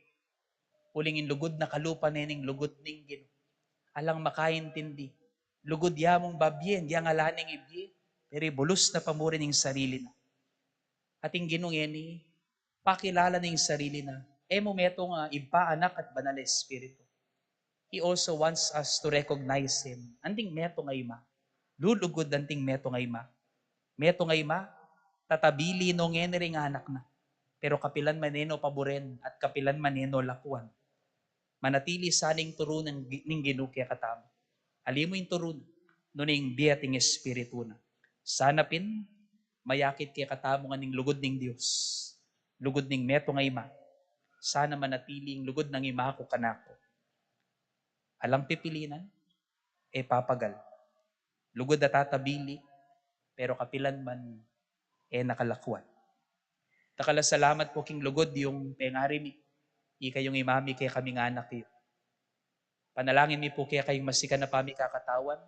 Uling ing lugud na kalupa ne ning lugud ning Ginu. Alang makaintindi. Lugud ya mung babien, ya ngala neng ibie, pero ibulus na pa mu rin ing sarili na. At ing Ginu ngeni, pakilala na ing sarili na. E mu metung a Ibpa, Anak, at Banal a Espiritu. He also wants us to recognize Him. Anting metung a ima. Lulugud anting metung a ima. Metung a ima, tatabili no ngeni ring anak na. Pero kapilan man e no paburen at kapilan man e no lakuan, manatili sana ing turu ning, ning Ginu kekatamu. Ali mu ing turu na, nune ing bie at ing Espiritu na. Sana pin, mayakit kekatamu ngan ing lugud ning Dios, lugud ning metung a ima. Sana manatili ing lugud nang ima ku kanaku. Alang pipilinan, e papagal. Lugud a tatabili, pero kapilan man e na kalakuan. Dakal a salamat pu king lugud yung pengari mi, ikayung imami kekaming anak yu. Panalangin mi pu keka ing masikan a pamikakatawan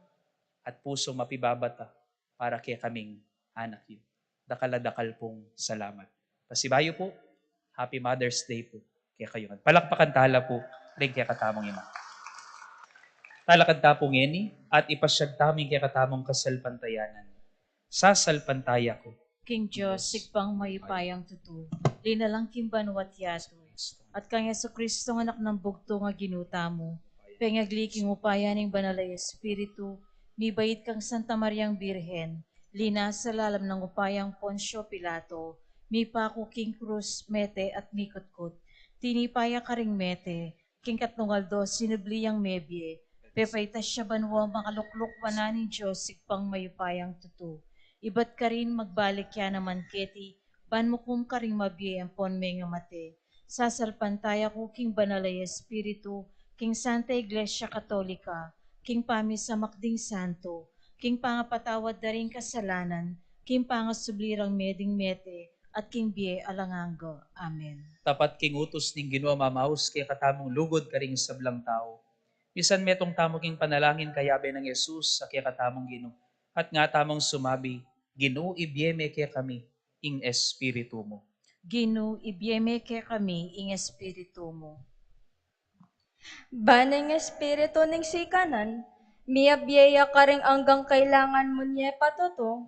at pusung mapibabata para kekaming anak yu. Dakal a dakal pung salamat. Pasibayu pu, Happy Mother's Day pu kekayu ngan. Palakpakan tala pu ring kekatamung ima. Talakad ta pu ngeni at ipasyag tamu ing kekatamung kasalpantayanan. Sasalpantaya ku king Dios, Ibpang mayupayang tutu, linalang king banua at yatu, at kang Jesucristo, anak nang bugtung a Ginu tamu, pengagli king upaya ning Banal a Espiritu, mibait kang Santa Mariang Birhen, linasa lalam nang upayang Poncio Pilato, mipaku king krus, mete at mikutkut, tinipa ya karing mete, king katlung aldo sinubli yang mebie, pepaitas ya banua, makalukluk wanan ning Dios Ibpang mayupayang tutu. Ibat karin magbalik ya naman keti, ban mukum karing mabie ampon mengamate. Sasalpantaya ku king Banal a Espiritu, king Santa Iglesia Katolika, king pamisamak ding santo, king pangapatawad da ring kasalanan, king pangasubli rang meding mete, at king bie alang angga. Amen. Tapat king utus ning Ginu a mamaus kekatamung lugud karing sablang tau, misan metung tamu king panalangin kayabe nang Jesus a kekatamung Ginu, at nga tamung sumabi, Ginu, ibie me kekami ing Espiritu mu. Ginu, ibie me kekami ing Espiritu mu. Ban ing Espiritu ning sikanan, miabie ya karing anggang kailangan mu ne pa tutu,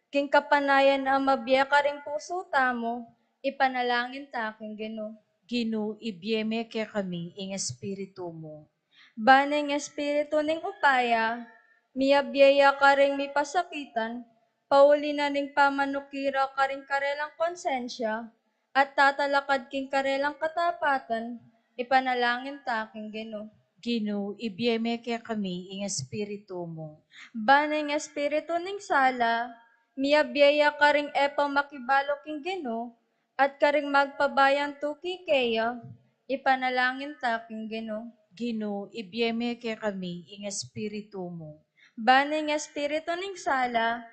king kapanayan a mabie karing pusu tamu, ipanalangin ta king Ginu. Ginu, ibie me kekami ing Espiritu mu. Ban ing Espiritu ning upaya, miabie ya karing mipasakitan, pauli na ning pamanukira karing karelang konsensya, at tatalakad king karelang katapatan, ipanalangin ta king Ginu. Ginu, ibie me kekami ing Espiritu mu. Ban ing Espiritu ning sala, miabie ya karing e pa makibalu king Ginu, at karing magpabayan tuki keya, ipanalangin ta king Ginu. Ginu, ibie me kekami ing Espiritu mu. Ban ing Espiritu ning sala,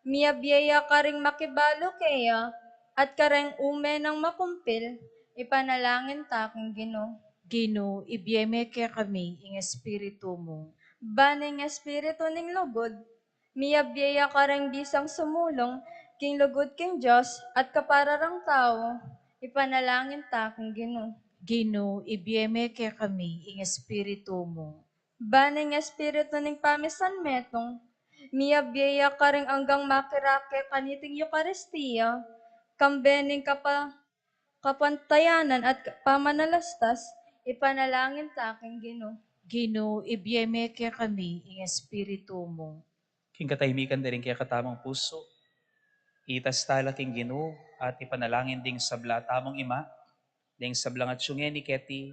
miabie ya karing makibalu keya, at kareng ume nang makumpil, ipanalangin ta king Ginu. Ginu, ibie me kekami ing Espiritu mu. Ban ing Espiritu ning lugud, miabie ya kareng bisang sumulung king lugud king Dios at kapara rang tau, ipanalangin ta king Ginu. Ginu, ibie me kekami ing Espiritu mu. Ban ing Espiritu ning pamisanmetung, miabie ya karing anggang makirake kaniting Eukaristia, kambe ning kapa-, kapantayanan at pamanalastas, ipanalangin ta king Ginu. Ginu, ibie me kekami ing Espiritu mu. King katahimikan da ring kekatamung pusu, itas tala king Ginu at ipanalangin ding sabla tamung ima, ding sablang atsu ngeni keti,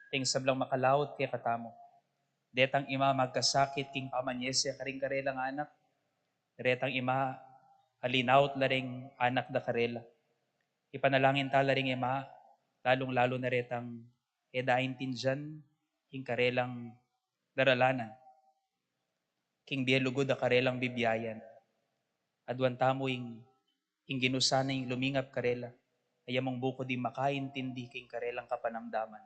ding sablang makalaut kekatamu. Detang ima magkasakit king pamanyese karing karelang anak, retang ima a linaut la ring anak da karela. Ipanalangin tala ring ima, lalung-lalu na retang e da aintindian king karelang daralanan, king bie lugud a karelang bibiayan. Aduan tamu ing, ing Ginu sana ing lumingap karela, a ya mung bukud ing makaintindi king karelang kapanamdaman,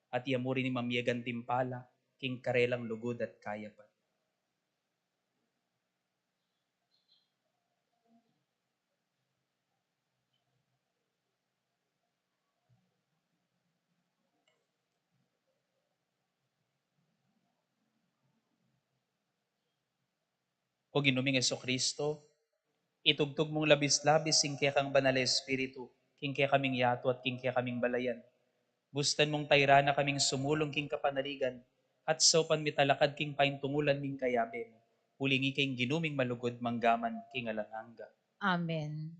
at ya mu rin ing mamie gantimpala king karelang lugud at kayapan. O Ginu ming Jesucristo, itugtug mung labis-labis ing kekang Banal a Espiritu king kekaming yatu at king kekaming balayan. Bustan mung tairan na kaming sumulung king kapanaligan, at saupan mi talakad king paintungulan ming kayabe mu. Uling ika ing Ginu ming malugud manggaman king alang angga. Amen.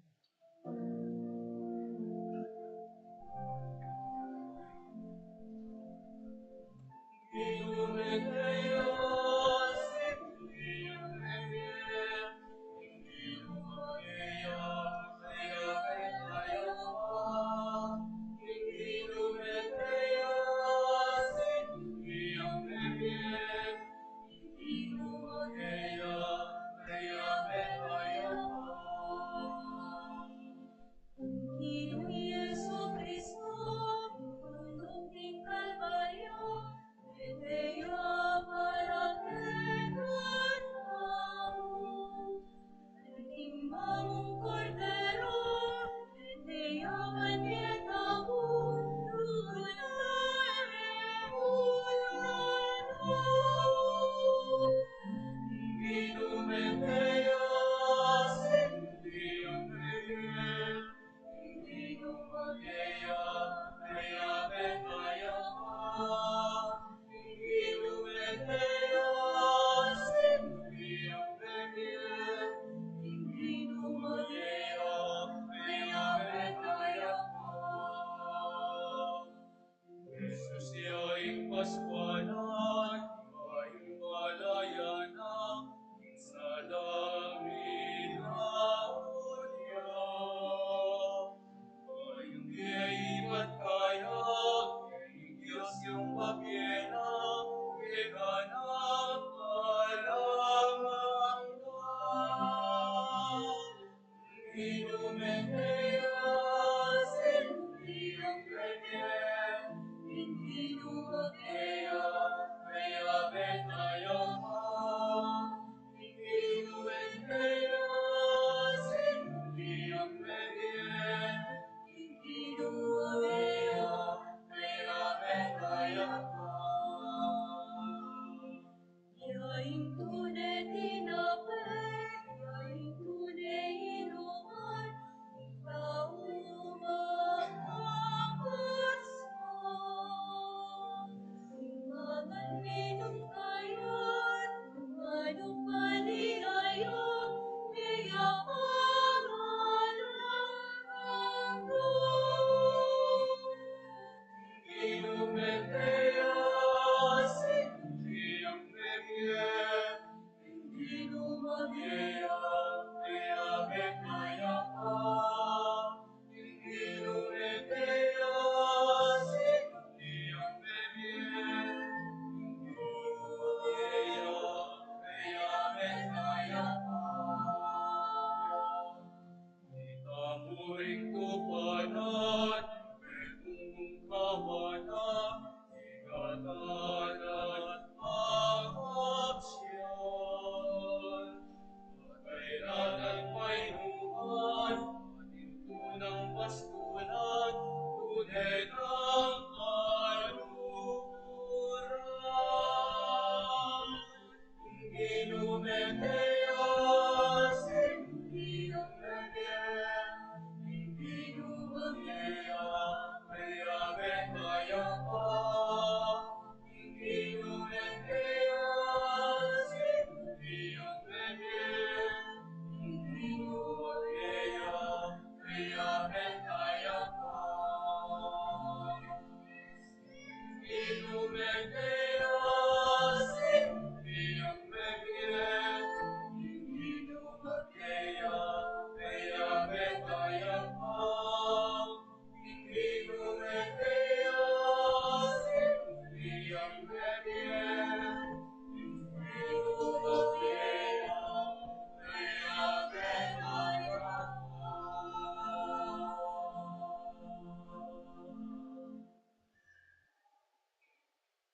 Paskualan, mayung malaya na, ing salam mi naun ya. Mayung e ibat kaya, ing Dios yang mabie na, keka na palamang na. Yaing tune tinape, yaing tune inuman, ing tau makapasma. Ing mangan minum kaya, ing mangan maligaya, kaya pangalan. Ita mu ring tupanan, metung mung kawanan, ikatanan, pangapsian. Kailangan painuman, atin tunang paskulan, tune nang kaluguran.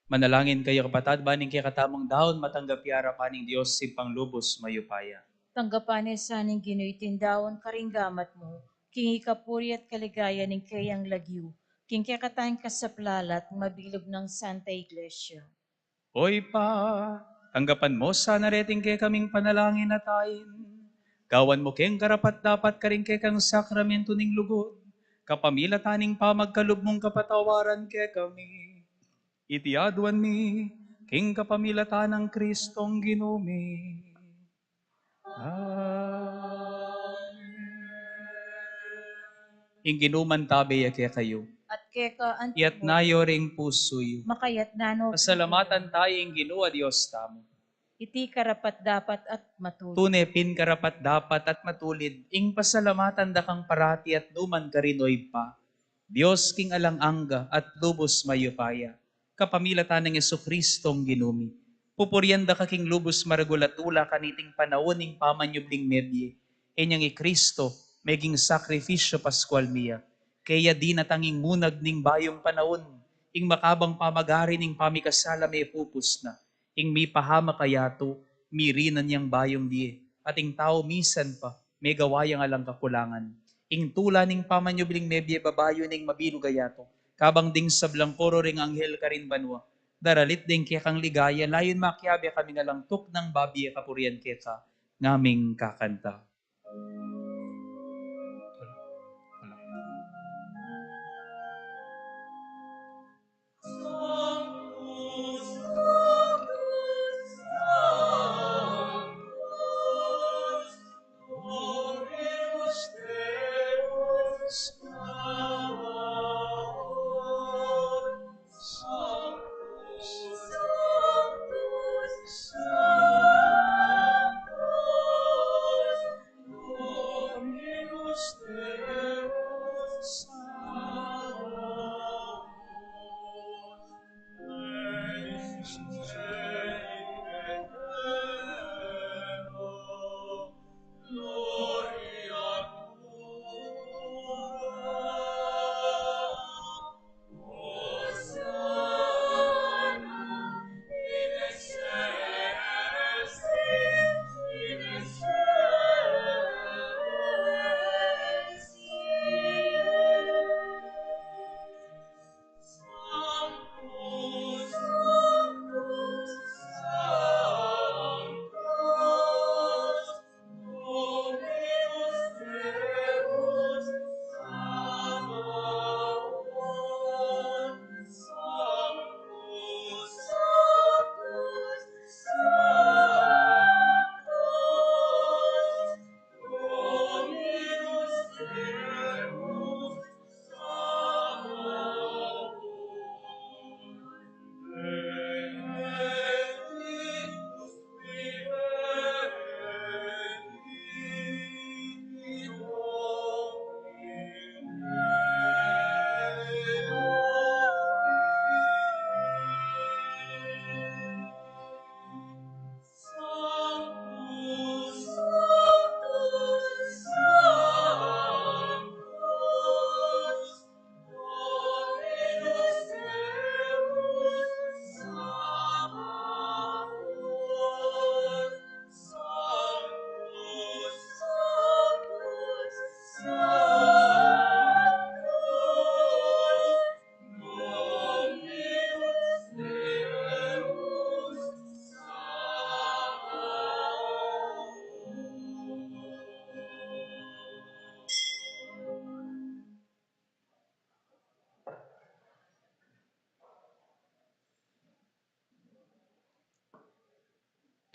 Manalangin kayu, kapatad, ban ing kekatamung daun matanggap ya arapan ning Dios, Ibpang lubus mayupaya. Tanggapan na sa ning Ginu iting daun karing gamat mu, king ikapuri at kaligayan ning keyang lagyu, king kekatang kasaplalan at mabilug nang Santa Iglesia. O Ibpa, tanggapan mu sana reting kekaming panalangin at ain. Gawan mu keng karapat-dapat karing kekang sakramentu ning lugud, kapamilatan ning pamagkalub mung kapatawaran kekami. Iti aduan mi, king kapamilatan nang Kristong Ginu mi. Amen. Ing Ginu mantabe ya kekayu. At keka antimu. Iyatas yu ring pusu yu. Makayatas no. Pasalamatan tamu ing Ginu a Dios tamu. Iti karapat-dapat at matulid. Tune pin karapat-dapat at matulid ing pasalamatan da kang parati at nukarin man, O Ibpa, Dios king alang angga at lubus mayupaya. Kapamilatan nang Jesucristong Ginu mi, pupurian da ka king lubus maragul a tula kaniting panaun ning pamanyubling mebie. Inyang i Cristo meging sakrifisyo paskual mi ya. Kaya dinatang ing munag ning bayung panaun, ing makabang pamagari ning pamikasala mepupus na. Ing mipahamak a yatu, mirinan yang bayung bie, at ing tau misan pa, megawa yang alang kakulangan. Ing tula ning pamanyubling mebie babayu ning mabilug a yatu, kabang ding sablang koro ring anghel karin banua, daralit deng kekang ligaya, layun makiabe kaming alang tuknang babie kapurian keka, ngaming kakanta.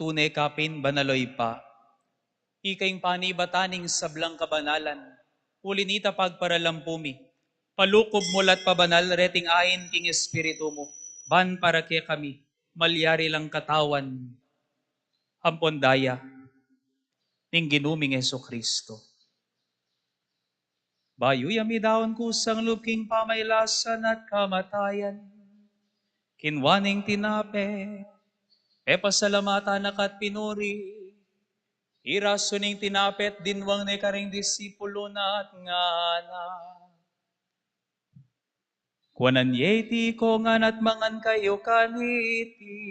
Tune ka pin banal, o Ibpa. Ika ing panibatan ning sablang kabanalan. Uli nita pagparalampu mi, palukub mu la't pabanal reting ain king Espiritu mu, ban para kekami malyari lang katawan ampon daya ning Ginu ming Jesucristo. Bayu ya midaun kusang lub king pamailasan at kamatayan, kinua ne ing tinape, pepasalamatan na ka at pinuri, irasu ne ing tinape at dinwang ne karing disipulu na at ngana: Kuanan ye iti ikong ngan at mangan kayu kaniti,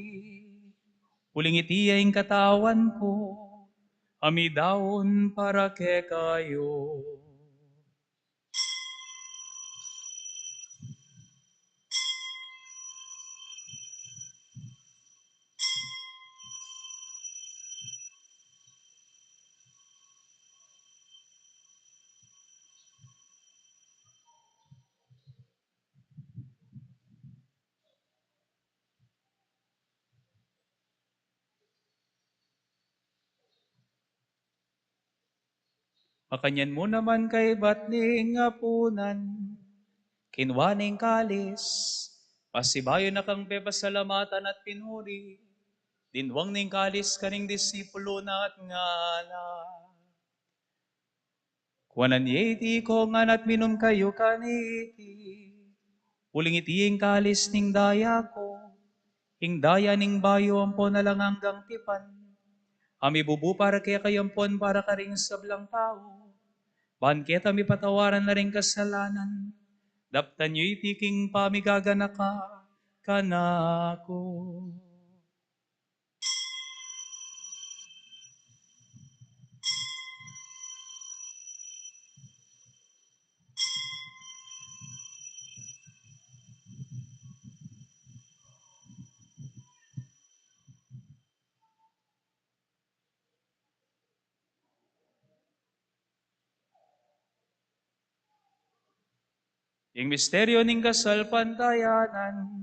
uling iti ya ing katawan ku, a midaun para kekayu. Makanyan mu naman kaibat ning apunan, kinua ne ing kalis, pasibayu na kang pepasalamatan at pinuri, dinwang ne ing kalis karing disipulu na at ngana: Kuanan ye iti ikong ngan at minum kayu kaniti, uling iti ing kalis ning daya ku, ing daya ning bayu ampon alang anggang tipan, a mibubu para kekayu ampon para karing sablang tau, ban keta mipatawaran la ring kasalanan. Daptan yu iti king pamigaganaka kanaku. Ing misteryu ning kasalpantayanan.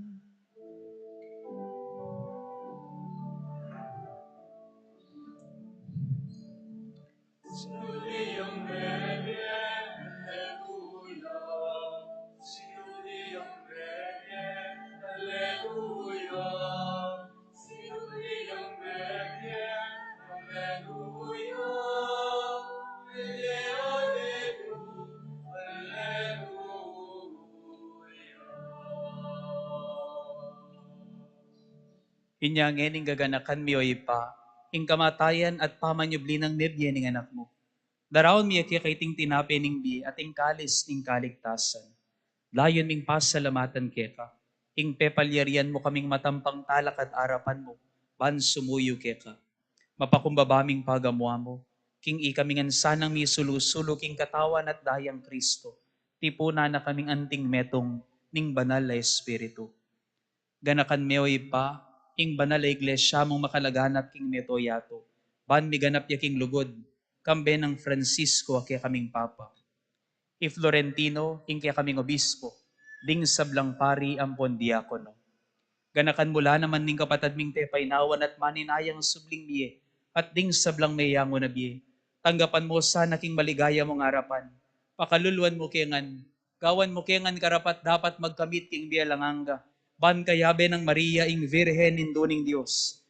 Inya ngeni ing gaganakan mi, o Ibpa, ing kamatayan at pamanyubli nang mebie ning Anak mu. Daraun mi ya keka iting tinape ning bie at ing kalis ning kaligtasan. Layun ming pasalamatan keka ing pepalyarian mu kaming matampang talakad arapan mu, ban sumuyu keka. Mapakumbaba ming pagamuan mu king ikami ngan sanang misulu-sulu king katawan at dayang Kristo, tipunan na kaming anting metung ning Banal a Espiritu. Ganakan me, o Ibpa, ing banal a Iglesia mung makalaganap king mabilug a yatu, ban miganap ya king lugud, kambe nang Francisco a kekaming Papa, i Florentino ing kekaming Obispo, ding sablang pari ampon diakono. Ganakan mu la naman ning kapatad ming tepainawan at maninayang subling mie, at ding sablang meyangu na bie. Tanggapan mu sana king maligaya mung arapan. Pakaluluan mu ke ngan, gawan mu ke ngan karapat-dapat magkamit king bie alang angga, ban kayabe nang Maria ing Virgen, Indu ning Dios,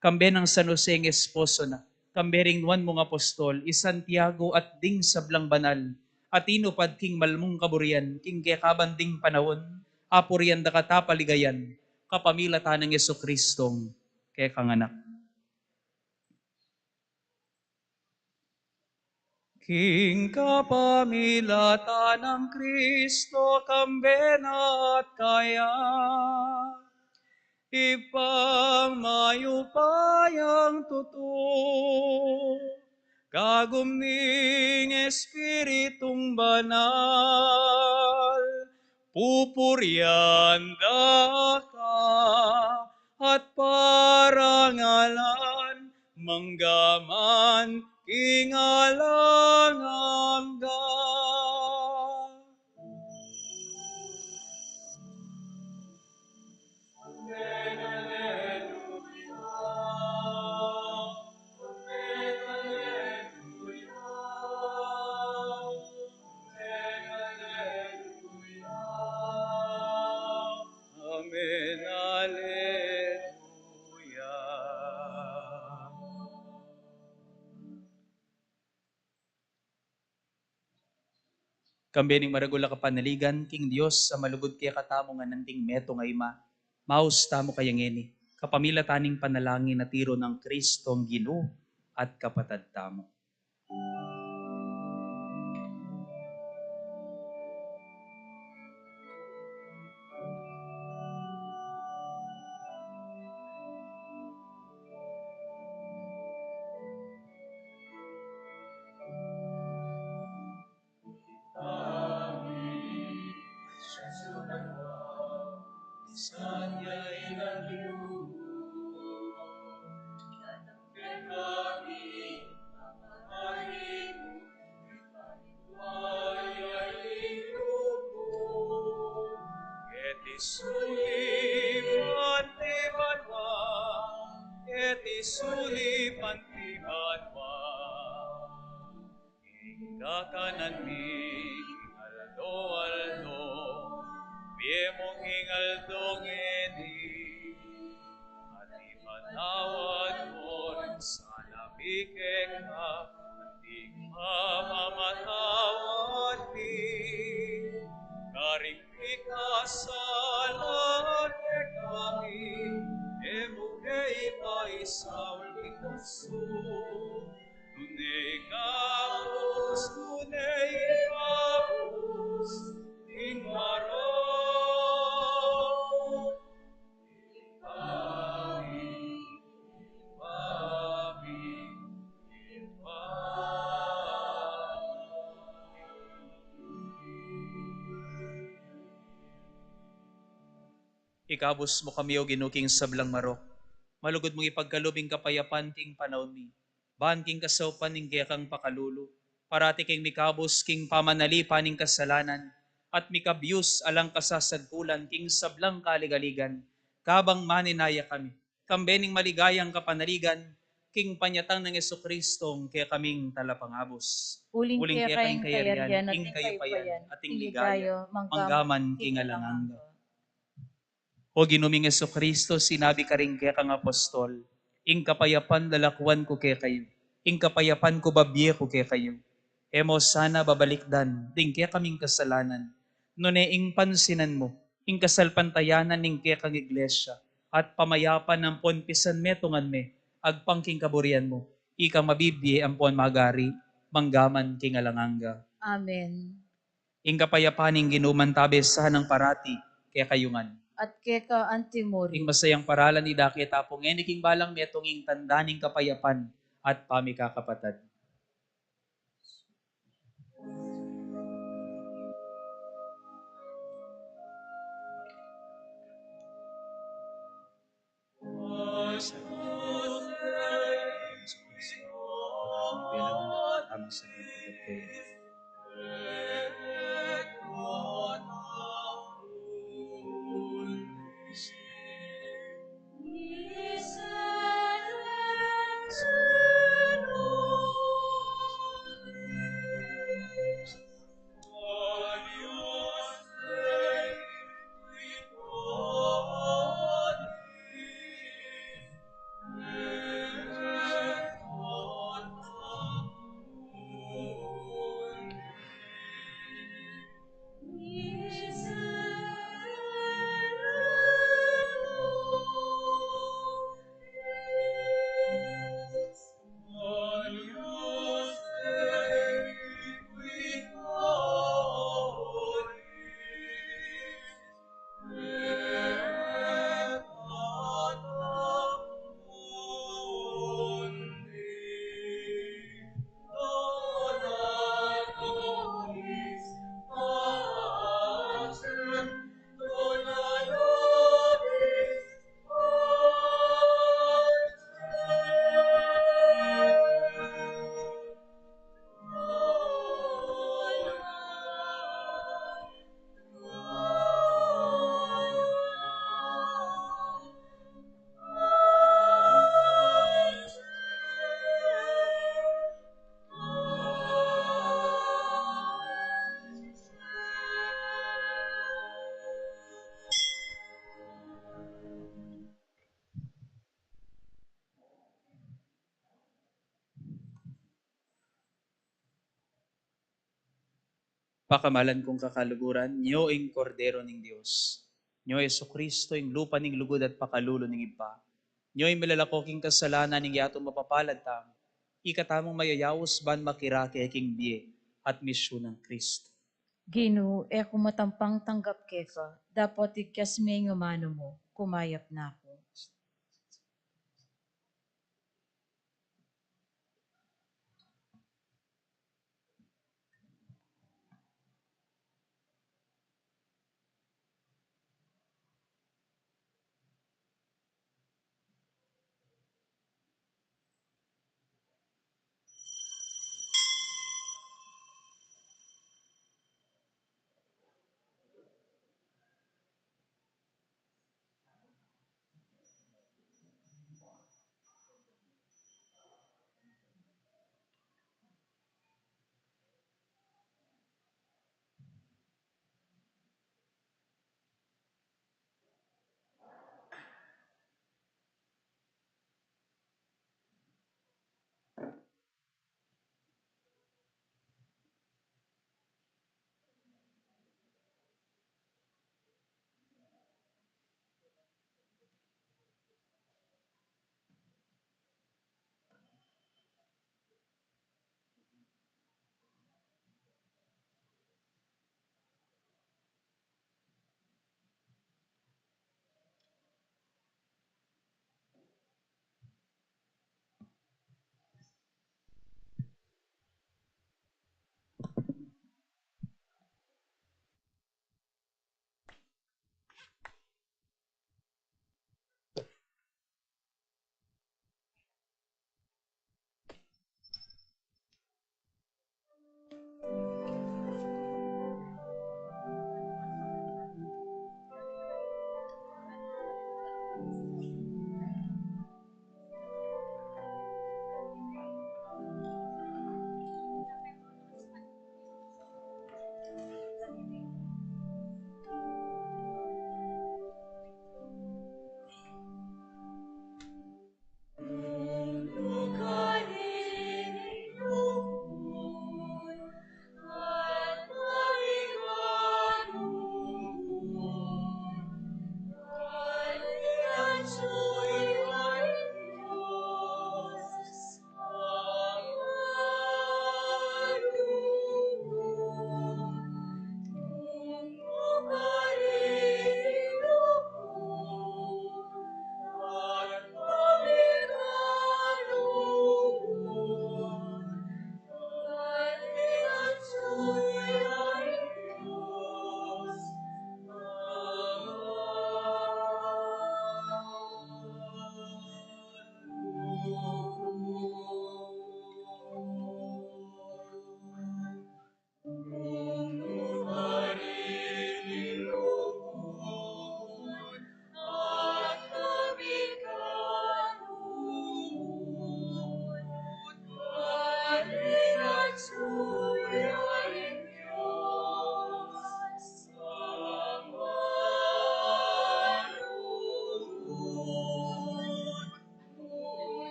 kambe nang San Jose ing esposo na, kambe ring nuan mung apostol, i Santiago at ding sablang banal a tinupad king malmung kaburian king kekaban ding panaun, apurian da ka at apaligayan, kapamilatan nang Jesucristong kekang Anak. King kapamilatan nang Kristo, kambe na at kaya, Ibpang mayupayang tutu, kagum ning Espiritung Banal, pupurian da ka at parangalan, mangga man king alang angga. Kambe ning maragul a kapanaligan king Dios a malugud kekatamu ngan anting metung a ima, maus tamu kaya ngeni, kapamilatan ning panalangin a tiru nang Kristong Ginu at Kapatad tamu. Iti sulip anti banua, iti sulip anti banua. Ing kakanan mi aldo-aldo, ibie mu king aldo ngeni, at ipatawad mu ring sala mi keka, anti ing pamamatawad mi karing mikasala kekami, e mu ke ipaisaul king tuksu, nune ikabus, nune ikabus king marok. Ikabus mu kami, O Ginu, king sablang marok. Malugud mung ipagkalub ing kapayapan king panaun mi. Ban king kasaupan ning kekang pakalulu, parati kaming mikabus king pamanalipan ning kasalanan, at mikabius alang kasasagkulan king sablang kaligaligan, kabang maninaya kami kambe ning maligayang kapanaligan king panyatang nang Jesucristo, ing kekaming Talapangabus. Uling keka ing kayarian, ing kayapayan, at ing ligaya, manggaman king alang angga. O Ginu ming Jesucristo, sinabi karing kekang apostol, "Ing kapayapan lalakuan ku kekayu, ing kapayapan ku babie ku kekayu." E mu sana babalikdan ding kekaming kasalanan, nune ing pansinan mu ing kasalpantayanan ning kekang Iglesia, at pamayapan ampon pisanmetungan me agpang king kaburian mu, ikang mabibie ampon magari, manggaman king alang angga. Amen. Ing kapayapan ning Ginu mantabe sanang parati kekayu ngan. At keka anti mu rin. Ing masayang paralan idake tamu ngeni king balang metung, ing tanda ning kapayapan at pamikakapatad. Pakamalan kung kakaluguran, nyo ing Kordero ning Dios. Nyo Jesucristo, ing lupa ning lugud at pakalulu ning Ibpa. Nyo ing milalako king kasalanan ning yatu mapapalad tamu. Ika tamung mayayaus ban makirake king bie at misyu nang Kristo. Ginu, e ku matampang tanggap keka, dapot igkas me ing amanu mu, kumayap na ku.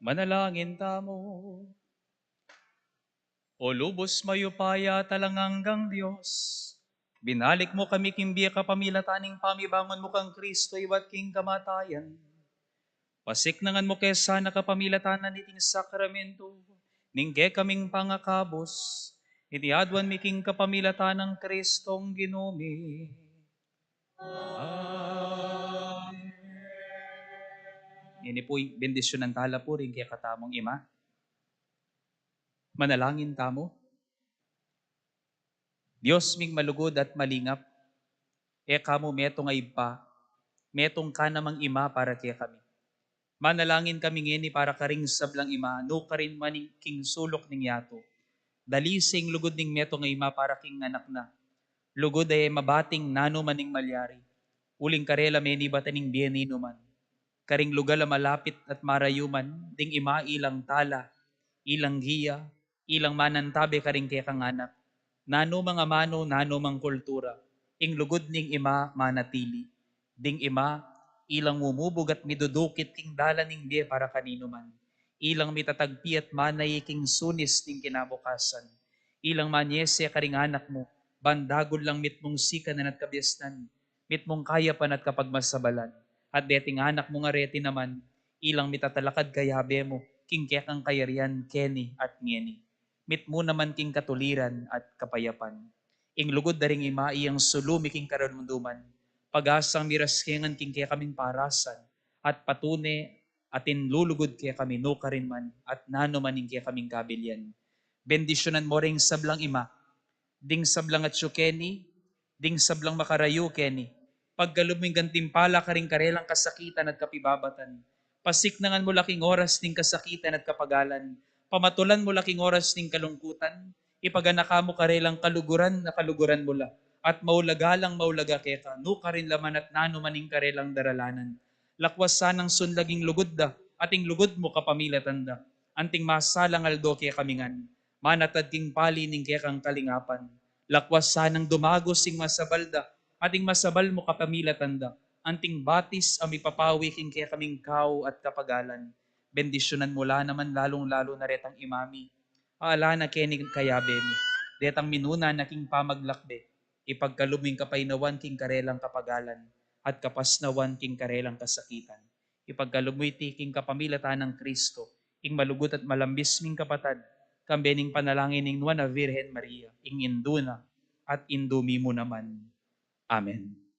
Manalangin tamu. O lubus mayupaya at alang anggang Dios, binalik mu kami king bie kapamilatan ning pamibangun mu kang Kristo ibat king kamatayan. Pasiknangan mu ke sana kapamilatan na niting sakramento ning kekaming pangakabus, iti aduan mi king kapamilatan nang Kristong Ginu mi. Amen. Ini pu, bendisyunan tala pu ring kekatamung ima. Manalangin tamu. Dios ming malugud at malingap, e ka mu metung a ibpa, metung ka namang ima para kekami. Manalangin kami ngeni para karing sablang ima, nukarin man king suluk ning yatu. Dalise ing lugud ning metung a ima para king anak na. Lugud a e mabating nanu man ing malyari, uling karela menibatan ing bie ninuman. Karing lugal a malapit at marayu man, ding ima ilang tala, ilang giya, ilang manantabe karing kekang anak. Nanu mang amanu, nanu mang kultura, ing lugud ning ima manatili. Ding ima, ilang mumubug at midudukit king dalan ning bie para kaninuman. Ilang mitatagpi at manai king sunis ning kinabukasan. Ilang manyese karing anak mu, ban dagul lang mitmung sikanan at kabiasnan, mitmung kayapan at kapagmasabalan. At deting anak mung areti naman, ilang mitatalakad kayabe mu, king kekang kayarian keni at ngeni. Mitmu naman king katuliran at kapayapan. Ing lugud da ring ima iyang sulu mi king karunduman, pag-asang miraskengan king kekaming parasan, at patune atin lulugud kekami nukarin man at nanu man ing kekaming kabilian. Bendisyunan mu ring sablang ima, ding sablang atyu keni, ding sablang makarayu keni. Pagkalub mu ing gantimpala karing karelang kasakitan at kapibabatan. Pasiknangan mu la king oras ning kasakitan at kapagalan. Pamatulan mu la king oras ning kalungkutan. Ipaganaka mu karelang kaluguran a kaluguran mu la, at maulaga lang maulaga keka, nukarin la man at nanu man ing karelang daralanan. Lakwas sanang sunlag ing lugud da, at ing lugud mu kapamilatan da. Anting masalang aldo kekami ngan, manatad king pali ning kekang kalingapan. Lakwas sanang dumagus ing masabal da, at ing masabal mu kapamilatan da. Anting batis a mipapawi king kekaming kau at kapagalan. Bendisyunan mu la naman lalung-lalu na retang ima mi, ala na keni kayabe mi, detang minuna na king pamaglakbe. Ipagkalub mu ing kapaynawan king karelang kapagalan, at kapasnawan king karelang kasakitan. Ipagkalub mu iti king kapamilatan nang Kristo, ing malugud at malambis ming kapatad, kambe ning panalangin ning Nuan a Virgen Maria, ing Indu na at Indu mi mu naman. Amen.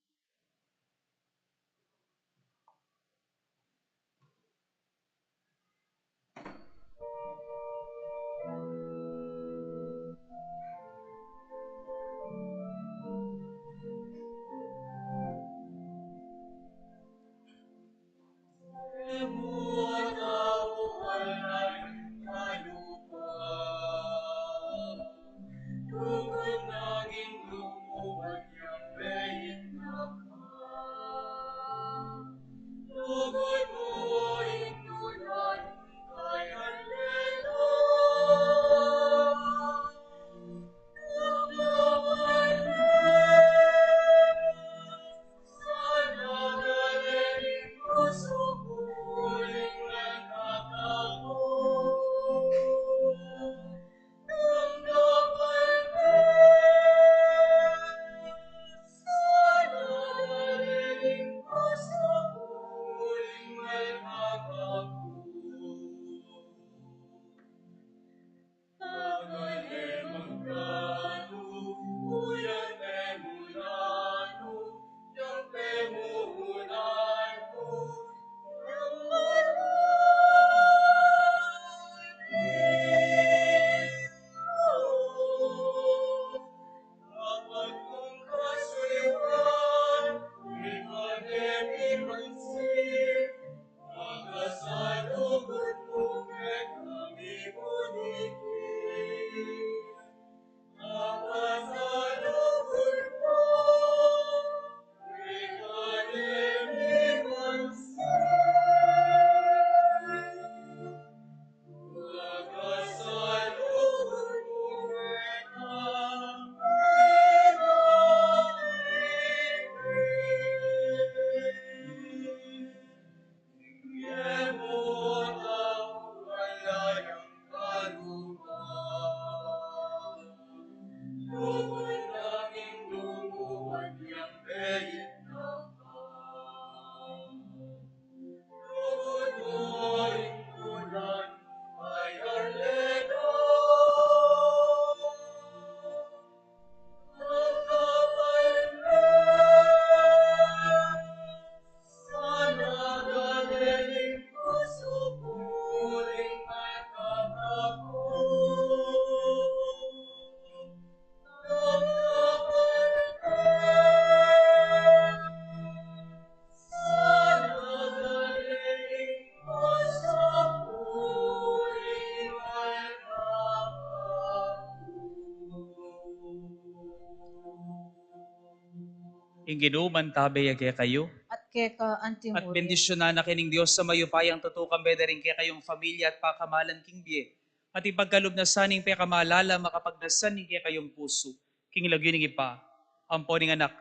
Ing Ginu mantabe ya kekayu. At keka antimurin. At bendisyunan na kayu ning Dios a mayupayang tutukan, bederin kekayung familia at pakamalan king bie. At ipagkalub na sa ning pekamalala makapagnasan ning kekayung pusu. King lagyu ning Ibpa, ampo ning Anak,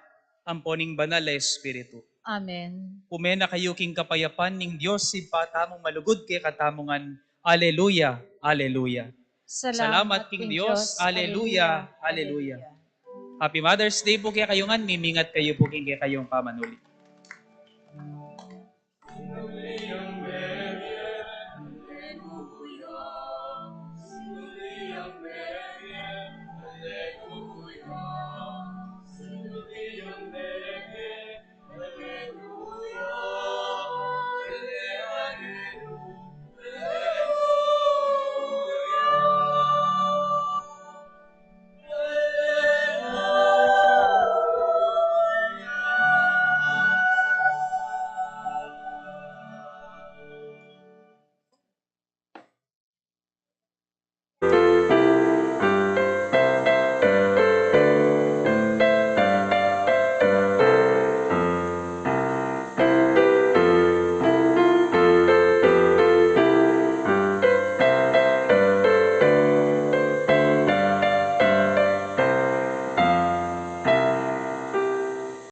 ampo ning Banal a Espiritu. Amen. Ume na kayu king kapayapan ning Dios Ibpa tamung malugud kekatamu ngan. Aleluya, aleluya. Salamat king Dios. Aleluya, aleluya. Happy Mother's Day pu kekayu ngan, mimingat kayu pu king kekayung pamanuli.